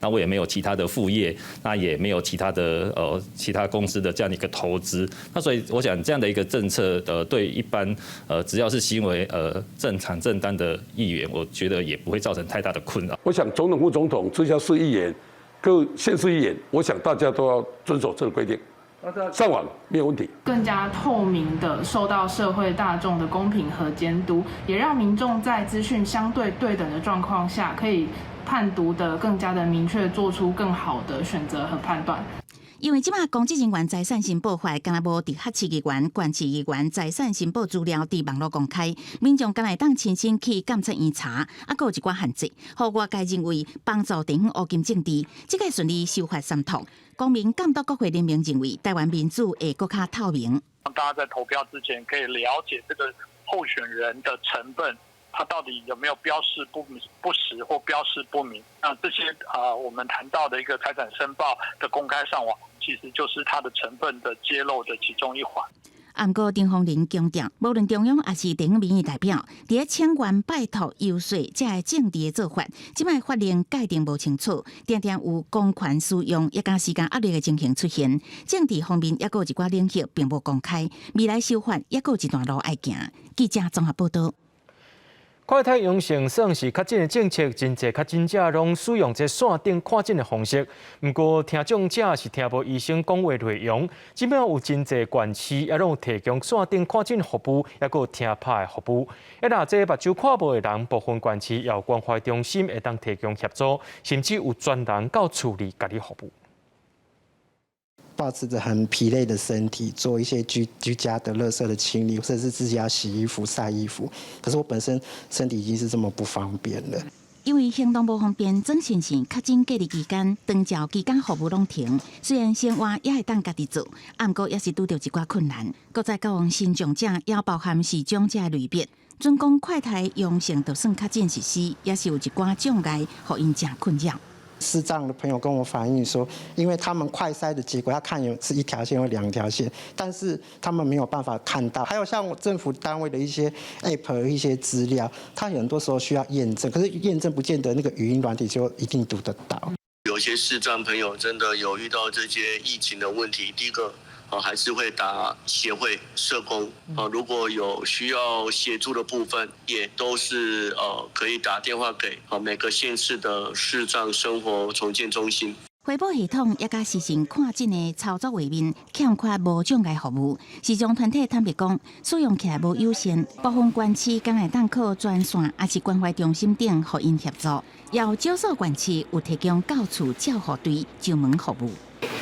Speaker 21: 那我也沒有其他的副業，那也沒有其他的其他公司的這樣的一個投資，那所以我想這樣的一個政策，對一般只要是行為正常正當的議員，我覺得也不會造成太大的困擾。
Speaker 3: 我想總統、副總統、直轄市議員、各縣市議員，我想大家都要遵守這個規定，上網沒有問題。
Speaker 22: 更加透明的受到社會大眾的公平和監督，也讓民眾在資訊相對對等的狀況下，可以判讀得更加的明確，做出更好的選擇和判斷。
Speaker 19: 因為這馬公職人員財產申報法，敢若無直轄市議員、縣市議員財產申報資料佇網路公開，民眾敢若會當親身去監察院查，猶閣有一寡限制，予外界認為幫助地方烏金政治，這個順利修法三讀。公民監督國會聯盟認為，台灣民主會閣較透明。
Speaker 27: 讓大家在投票之前可以了解這個候選人的成分。他到底有沒有標示不實或標示不明？那這些啊，我們談到的一個財產申報的公開上網，其實就是它的成分的揭露的其中一環。
Speaker 19: 毋過丁鳳麟強調，無論中央抑是地方民意代表，佇咧請願拜託遊說這个政治的做法，這擺法令界定無清楚，定定有公權使用，抑加時間壓力的情形出現。政治方面抑閣有一寡領域並無公開，未來修法抑閣有一段路愛行。記者綜合報道。
Speaker 1: 快篩陽性算是確診的政策，真濟確診者攏使用這線頂看診的方式。毋過聽障者是聽無醫生講話內容，這擺有真濟縣市也攏有提供線頂看診服務，抑閣有聽拍的服務。啊，若這目睭看無的人，部分縣市也有關懷中心會當提供協助，甚至有專人到厝裡共你服務。
Speaker 8: 保持着很疲累的身體，做一些居家的垃圾的清理，甚至自己要洗衣服、曬衣服。可是我本身身體已經是這麼不方便了。
Speaker 19: 因為行動無方便，曾先生確診隔離期間，長照居家服務攏停。雖然生活也會當家己做，毋過也是拄著一寡困難。閣再講身障者也包含視障者類別，準講快篩陽性就算確診實施，也是有一寡障礙，予𪜶誠困擾。
Speaker 8: 視障的朋友跟我反映說，因為他們快篩的結果，他看有是一條線或兩條線，但是他們沒有辦法看到。還有像政府單位的一些 App 一些資料，他很多時候需要驗證，可是驗證不見得那個語音軟體就一定讀得到。
Speaker 9: 有些視障朋友真的有遇到這些疫情的問題，第一個啊還是會打協會社工啊，如果有需要協助的部分，也都是可以打電話給啊每個縣市的視障生活重建中心。
Speaker 19: 回報系統也佮視訊看診的操作畫面欠缺無障礙服務。視障團體坦白講，使用起來無友善，部分縣市敢會當靠專線，抑是關懷中心等予𪜶協助。有少數縣市有提供到厝照護隊上門服務。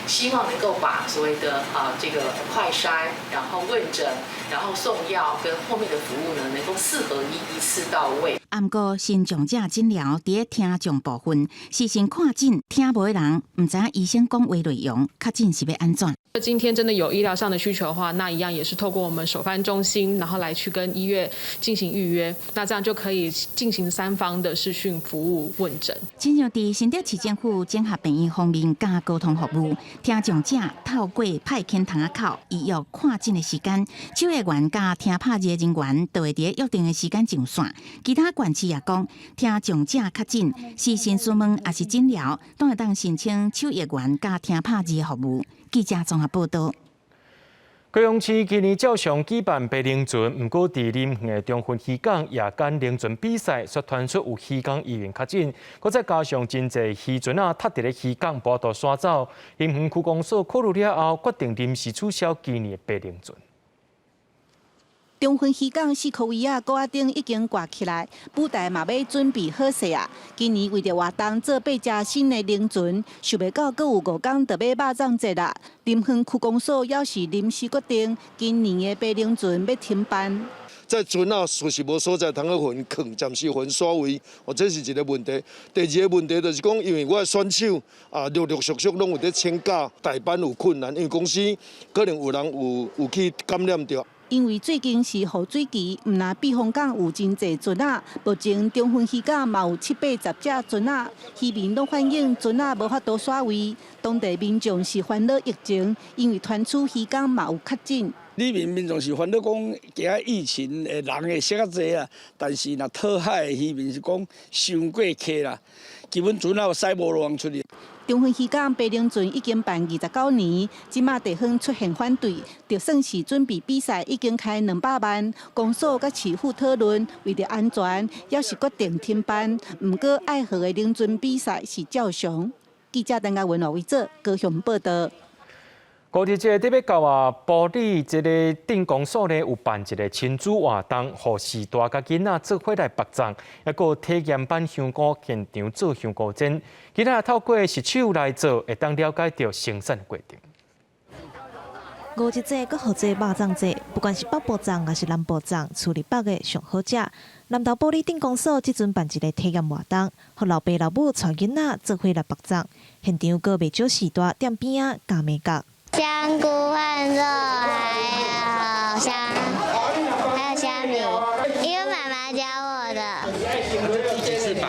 Speaker 10: 希望能夠把所謂的啊這個快篩，然後問診，然後送藥跟後面的服務呢，能夠四合一，一次到位。
Speaker 19: 毋過，身障者診療佇咧聽障部分，視訊看診聽無的人，毋知影醫生講話內容，確診是欲按怎？
Speaker 22: 今天真的有醫療上的需求的話，那一樣也是透過我們手翻中心，然後來去跟醫院進行預約，那這樣就可以進行三方的視訊服務問診。
Speaker 19: 親像佇新竹市政府綜合病院方面佮溝通服務，聽障者透過派遣窗仔口預約看診的時間，手譯員佮聽拍字的人員就會佇約定的時間上線。其他縣市也講，聽障者確診、視訊詢問抑是診療，都會當申請手譯員佮聽拍字的服務。記者綜合報道。
Speaker 1: 高雄市今年照常舉辦白龍船，毋過佇林園的中分漁港夜間龍船比賽，卻傳出有漁港議員確診，閣再加上真濟漁船仔塞佇咧漁港，無法度徙走。林園區公所考慮了後，決定臨時取消今年的白龍船。
Speaker 11: 中分漁港四箍圍仔，鼓仔燈已經掛起來，舞台嘛欲準備好勢啊！今年為著活動做八隻新的龍船，想袂到閣有5工就欲肉粽節啦。林園區公所猶是臨時決定，今年的白龍船欲停辦。
Speaker 12: 這船仔確實無所在通去予𪜶囥，暫時予𪜶徙位，哦，這是一個問題。第二個問題就是講，因為我的選手啊，陸陸續續攏有佇請假代班有困難，因為公司可能有人有去感染著。
Speaker 11: 因為最近是雨水期，毋但避風港有真濟船仔，目前中分漁港嘛有七八十隻船仔，漁民攏反映船仔無法度徙位，當地民眾是煩惱疫情，因為傳出漁港嘛有確診。
Speaker 13: 里面民眾是煩惱講驚疫情的人會小較濟啊，但是若討海的漁民是講傷過客啦，基本船仔有駛無路通出去。
Speaker 11: 中分漁港白龍船已經辦29年，這馬地方出現反對，就算是準備比賽已經開200萬，公所佮市府討論，為著安全，猶是決定停辦。毋過愛河的龍船比賽是照常。記者陳嘉文、羅維哲高雄報道。
Speaker 1: 五日節欲到啊，埔里這个鎮公所呢有辦一个親子活動，予序大佮囡仔做伙來縛粽，抑閣體驗版香菇現場做香菇煎，囡仔透過實手來做，會當了解著生產過程。
Speaker 26: 五日節閣號做肉粽節，不管是北部粽抑是南部粽，厝裡縛的上好食。南投埔里鎮公所這陣辦一个體驗活動，予老爸老母帶囡仔做伙來縛粽，現場閣袂少序大踮邊仔教眉角。
Speaker 28: 香菇和肉，還有蝦，還有蝦米，因為媽媽教我的。
Speaker 29: 第幾次綁？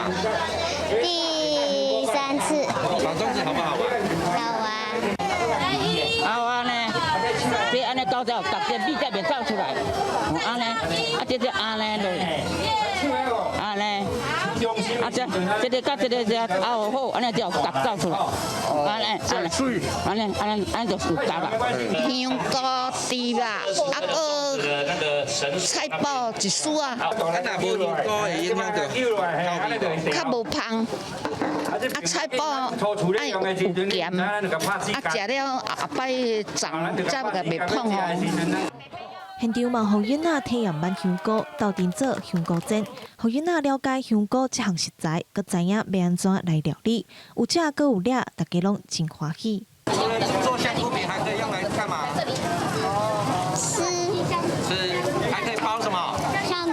Speaker 28: 第三次。
Speaker 29: 綁粽子好不好玩？
Speaker 28: 好玩。
Speaker 30: 好玩呢，這按呢搞掉，逐個米才袂走出來。按呢，啊這這按呢落，按呢，啊這這个佮這个這拗好，按呢就有角走出來。按呢，按呢，按呢，按呢，按呢就有角啦。
Speaker 31: 香菇、豬肉，啊閣。
Speaker 2: 菜脯一絲啊。
Speaker 29: 啊，若無香菇會影響著
Speaker 2: 較無芳。啊，菜脯愛有鹹，啊，食了後擺粽才袂胖哦。
Speaker 26: 現場嘛，予囡仔體驗挽香菇，鬥陣做香菇煎，予囡仔了解香菇這項食材，閣知影欲按怎來料理。有食閣有掠，大家攏真歡喜。
Speaker 29: 做香菇餅還可以用來幹嘛？
Speaker 28: 吃。
Speaker 29: 吃，還可以包什麼？
Speaker 28: 小粽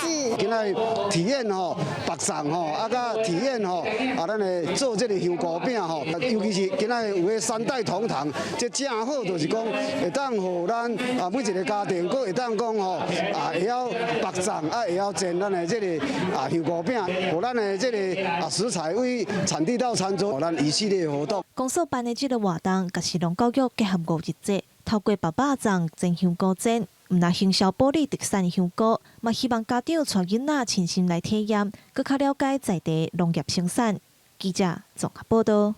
Speaker 28: 子。
Speaker 4: 今仔體驗吼縛粽吼，啊，佮體驗吼啊，咱的做這个香菇餅吼，尤其是今仔有彼三代同堂，這正好就是講會當予咱啊每一个家庭，閣會當講吼啊會曉縛粽，啊會曉煎咱的這个啊香菇餅，予咱的這个啊食材為產地到餐桌，咱一系列活動。
Speaker 26: 公所辦的這个活動，佮食農教育結合五日節，透過縛肉粽、煎香菇煎。毋但行銷埔里特產香菇，嘛希望家長帶囡仔親身來體驗，閣較了解在地農業生產。記者綜合報道。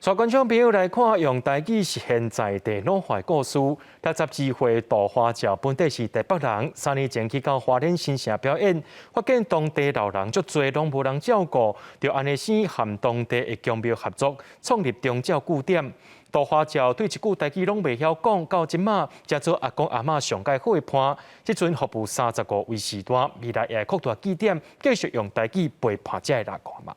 Speaker 1: 帶觀眾朋友來看，用台語實現在地老化故事。62歲杜華照本底是台北人，3年前去到花蓮新城表演，發現當地老人足濟，攏無人照顧，就按呢生和當地的宮廟合作，創立長照據點。杜華照對一句台語攏袂曉講，到這馬才做阿公阿嬤上蓋好的伴。這陣服務35位序大，未來也會擴大據點，繼續用台語陪伴這个阿公阿嬤。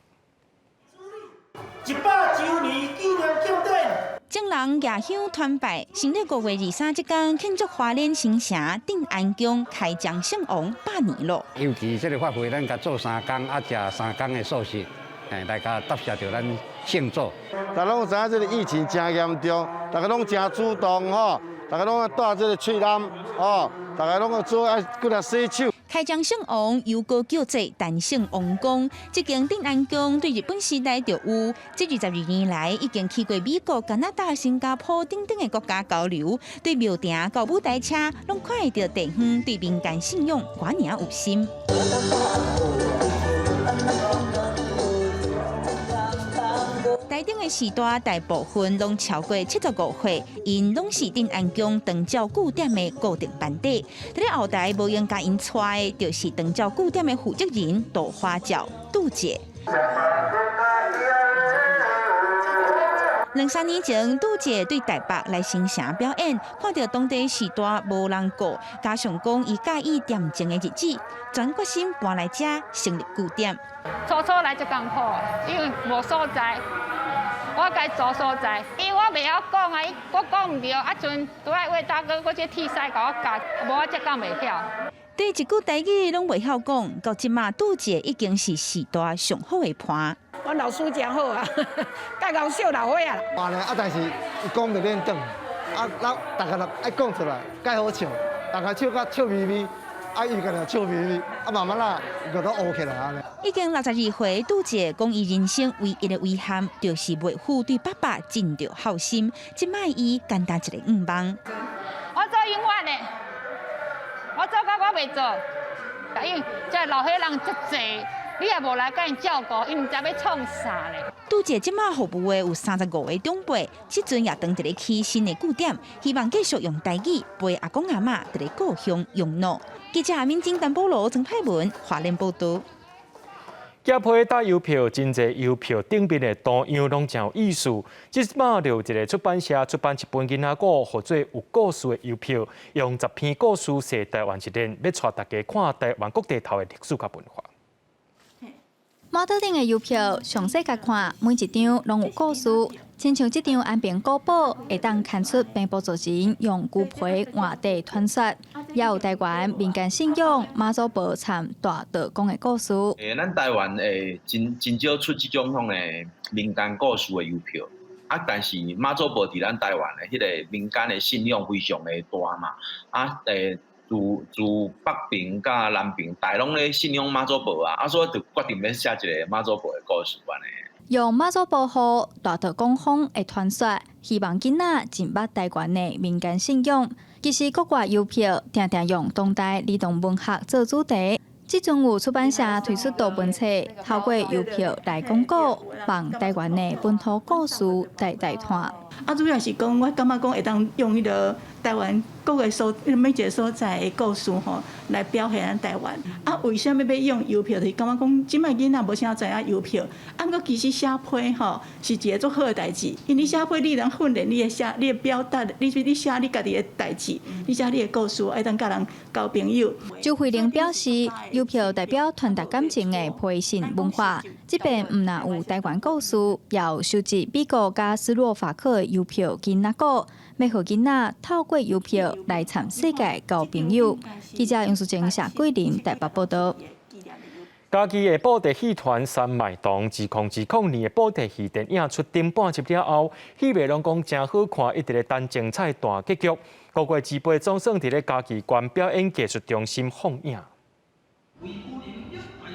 Speaker 14: 100週年紀念慶典。
Speaker 19: 眾人舉香團拜，新曆5月23這天慶祝花蓮新城鎮安宮開張聖王100年咯。
Speaker 7: 尤其這个法會，咱共做三工，啊，食三工的素食，來共答謝著咱聖祖。
Speaker 12: 大家攏知影這个疫情真嚴重，大家攏真主動吼，大家攏愛戴這个喙籠吼，大家攏愛做愛閣來洗手。
Speaker 19: 開張聖王又閣叫做陳聖王宮，這間鎮安宮對日本時代就有，這22年來已經去過美國、加拿大、新加坡等等的國家交流，對廟埕到舞台車，攏看會著地方對民間信仰偌爾有心。台頂的序大大部分攏超過75歲，𪜶攏是鎮安宮長照據點的固定班底。佇咧後台無閒共𪜶帶的，就是長照據點的負責人杜華照杜姐。兩三年前，杜姐對台北來新城表演，看著當地序大無人顧，加上講伊佮意恬靜的日子，全決心搬來遮成立據點。
Speaker 15: 初初來足艱苦，因為無所在。我共伊租所在，因為我袂曉講啊，我講毋著，啊陣拄仔魏大哥閣這鐵師共我教，無我才講袂曉。
Speaker 19: 對一句台語攏袂曉講，到這馬杜姐已經是序大上好的伴。
Speaker 16: 阮老師誠好啊，佮𠢕小老歲仔啦。
Speaker 17: 話呢，啊，但是伊講袂練轉，啊，咱逐家人愛講出來，蓋好笑，逐家笑甲笑眯眯。啊，伊個笑眯眯，啊，慢慢啦，伊都學起來按呢。
Speaker 19: 已經62歲，杜姐講伊人生唯一的遺憾，就是袂赴對爸爸盡著孝心。這擺伊簡單一個願望。
Speaker 15: 我做永遠的，我做到我袂做，因為這老歲人足濟，你也無來共𪜶照顧，𪜶毋知欲創啥咧。
Speaker 19: 杜姐這馬服務的有35個長輩，這陣也當佇咧起新的據點，希望繼續用台語陪阿公阿嬤佇咧故鄉養老。記者阿敏晶、陳保羅、曾派文，花蓮報道。
Speaker 1: 寄批搭郵票，真濟郵票頂面的圖樣攏真有意思。這擺就有一个出版社出版一本囡仔故，號做有故事的郵票，用10篇故事踅台灣一輪，欲帶大家看台灣各地頭的歷史佮文化。
Speaker 20: 滿桌頂的郵票，詳細共看，每一張攏有故事。親像這張安平古堡，會當看出平埔族人用龜皮換地傳說，也有台灣民間信仰媽祖婆參大道公的故事。
Speaker 23: 咱台灣真真少出這種款的民間故事的郵票，啊，但是媽祖婆佇咱台灣的彼个民間的信仰非常的大嘛，啊，自自北爿佮南爿，大攏咧信仰媽祖婆啊，啊，所以就決定欲寫一个媽祖婆的故事按呢。
Speaker 20: 用媽祖婆予大道公風的傳說，希望囡仔進捌台灣的民間信仰。其實國外郵票定定用當代兒童文學做主題，這陣有出版社推出圖文冊，透過郵票來廣告，幫台灣的本土故事代代傳。
Speaker 3: 啊，主要是講，我感覺講會當用彼個台灣各个所每一个所在的故事吼，來表現咱台灣。啊，為啥物欲用郵票？就是感覺講，這擺囡仔無啥知影郵票。啊，毋過其實寫批吼是一个足好的代誌，因為你寫批，你通訓練你的寫、你的表達，你寫你家己的代誌，你寫你的故事，會當佮人交朋友。
Speaker 20: 周慧玲表示，郵票代表傳達感情的批信文化。這遍毋但有台灣故事，也有收集美國佮斯洛伐克的郵票囡仔故，欲予囡仔透過郵票來參世界交朋友。記者楊淑貞、謝桂林台北報導。
Speaker 1: 嘉義的布袋戲團三麥堂2020年的布袋戲電影出頂半集了後，戲迷攏講誠好看，一直咧等精彩大結局。5月28總算佇咧嘉義縣表演藝術中心放映。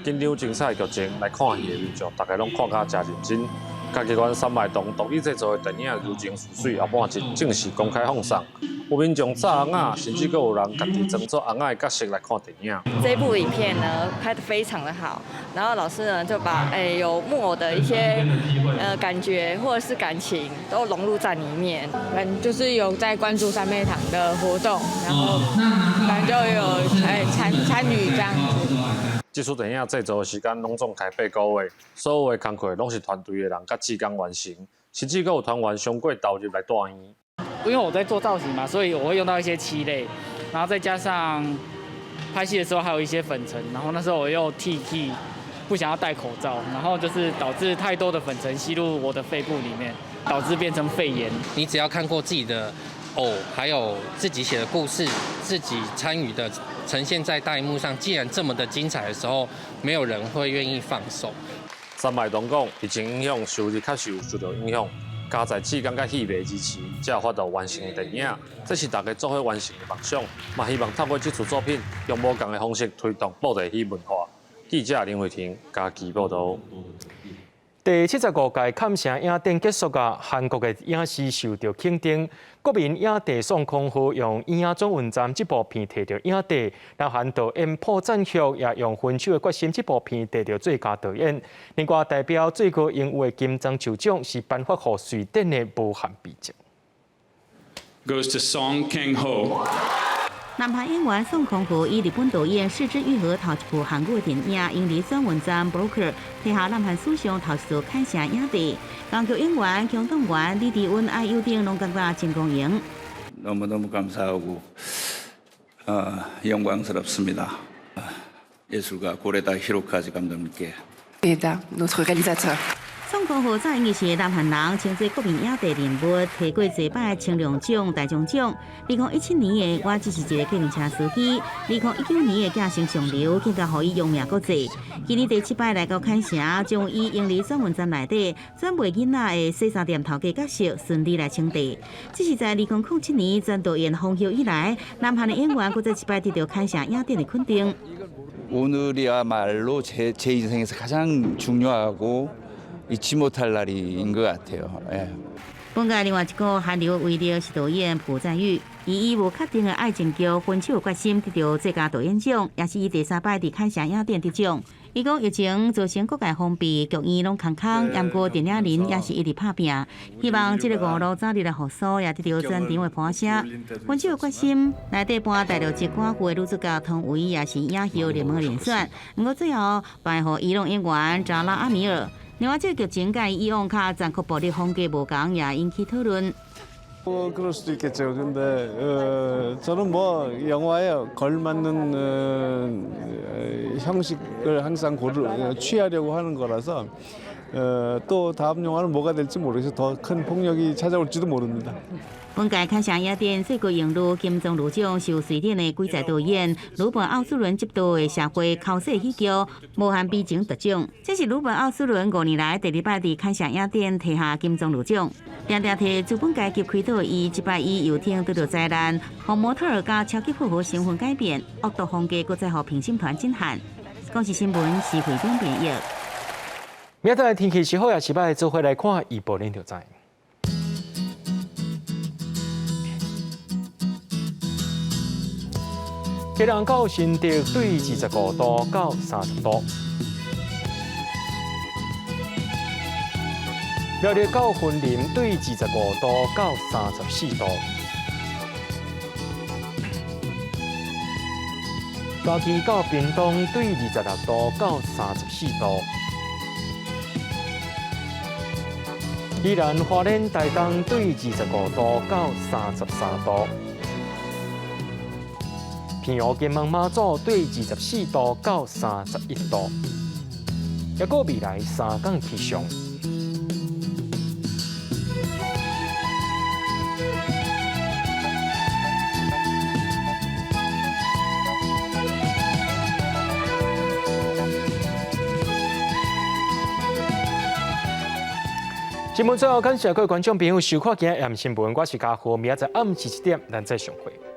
Speaker 5: 緊張精彩的劇情來看戲的民眾，大家攏看甲誠認真。嘉義縣三麥堂獨立製作的電影《柔情似水》後半集正式公開放送，有民眾紮尪仔，甚至閣有人家己裝作尪仔的角色來看電影。
Speaker 6: 這部影片呢拍得非常的好，然後老師呢就把有木偶的一些感覺或者是感情都融入在裡面。
Speaker 8: 反正就是有在關注三麥堂的活動，然後反正就有參與這樣子。
Speaker 5: 這齣電影製作的時間攏總開八個月，所有的工課攏是團隊的人佮志工完成，甚至閣有團員傷過投入來帶演。
Speaker 9: 因為我在做造型嘛，所以我會用到一些漆類，然後再加上拍戲的時候還有一些粉塵，然後那時候我又鐵齒，不想要戴口罩，然後就是導致太多的粉塵吸入我的肺部裡面，導致變成肺炎。
Speaker 18: 你只要看過自己的偶，還有自己寫的故事，自己參與的呈現在大螢幕上，既然這麼的精彩的時候，沒有人會願意放手。
Speaker 5: 三麥堂講，疫情影響，收入確實有受到影響，加在志工佮戲迷支持，才有法度完成電影。這是大家做伙完成的夢想，嘛希望透過這齣作品，用無仝的方式推動布袋戲文化。記者林慧婷嘉義報導。
Speaker 1: 第75屆坎城影展結束啊，韓國的影視受到肯定。國民影帝宋康昊用《影轉運站》這部片提著影帝，南韓導演朴贊郁也用《分手的決心》這部片提著最佳導演。另外，代表最高榮譽的金棕樹獎是頒發予瑞典的《無限悲情》。
Speaker 21: Goes to Song Kang Ho。
Speaker 19: 南韓演員宋康昊以日本導演是枝裕和頭一部韓語電影《英離轉運站 Broker》提下南韓史上頭一座坎城影帝。港劇演員姜棟元、李智恩、愛友等攏感覺真光榮。
Speaker 24: 너무너무 감사하고 영광스럽습니다. 예술가 고레다 히로카즈 감독님께.
Speaker 25: notre réalisateur.
Speaker 19: 宋康昊早已是南韓人，稱做國民影帝人物，提過濟擺青龍獎、大鐘獎。2017年的《我只是一个計程車司機》，2019年的《寄生上流》更加予伊揚名國際。今年第七擺來到坎城，將以英離轉運站內底轉賣囡仔的洗衫店頭家角色順利來稱帝。這是在2007年前導演洪秀以來，南韓的演員閣再一擺得到坎城影展的肯定。
Speaker 27: 오늘이야말로 제, 제 인생에서 가장 중요하고 잊지 못할 날인 것 같아요. 예.
Speaker 19: 本屆另外一個韓流威力是導演朴贊郁，伊以無確定的愛情劇《分手的決心》得到最佳導演獎，也是伊第三擺佇坎城影展得獎。伊講疫情造成各界封閉，劇院攏空空，毋過電影人也是一直拍拚，希望這个娛樂早日來復甦，也得到全場的歡聲。分手的決心內底扮大陸籍寡婦的女主角湯唯，也是影后熱門人選，毋過最後頒予伊朗演員扎拉阿米爾。另外，這个劇情佮以往較殘酷暴力風格無仝，也引起討論。
Speaker 31: 뭐 그럴 수도 있겠죠. 근데 저는 뭐 영화에 걸맞는 형식을 항상 고를 취하려고 하는 거라서 또 다음 영화는 뭐가 될지 모르겠어요. 더 큰 폭력이 찾아올지도 모릅니다.
Speaker 19: 本屆坎城影展最高榮譽金棕櫚獎是由瑞典的鬼才導演魯本奧斯倫執導的社會考試喜劇《無限悲情》得獎。這是魯本奧斯倫5年來第二擺佇坎城影展提下金棕櫚獎。定定替資本階級開導伊，這擺以遊艇拄著災難，予模特兒佮超級富豪身份改變，惡毒風格閣再予評審團震撼。公視新聞施慧中編譯。
Speaker 1: 明仔載天氣是好抑是䆀，做伙來看預報恁就知。基隆到新竹對25度到30度。苗栗到雲林對25度到34度。嘉義到屏東對26度到34度。宜蘭花蓮台東對25度到33度。澎湖金門馬祖對24度到31度。抑閣未來三工氣象。新聞最後，感謝各位觀眾朋友收看今日的新聞，我是嘉豪，明仔載暗時7點，咱再相會。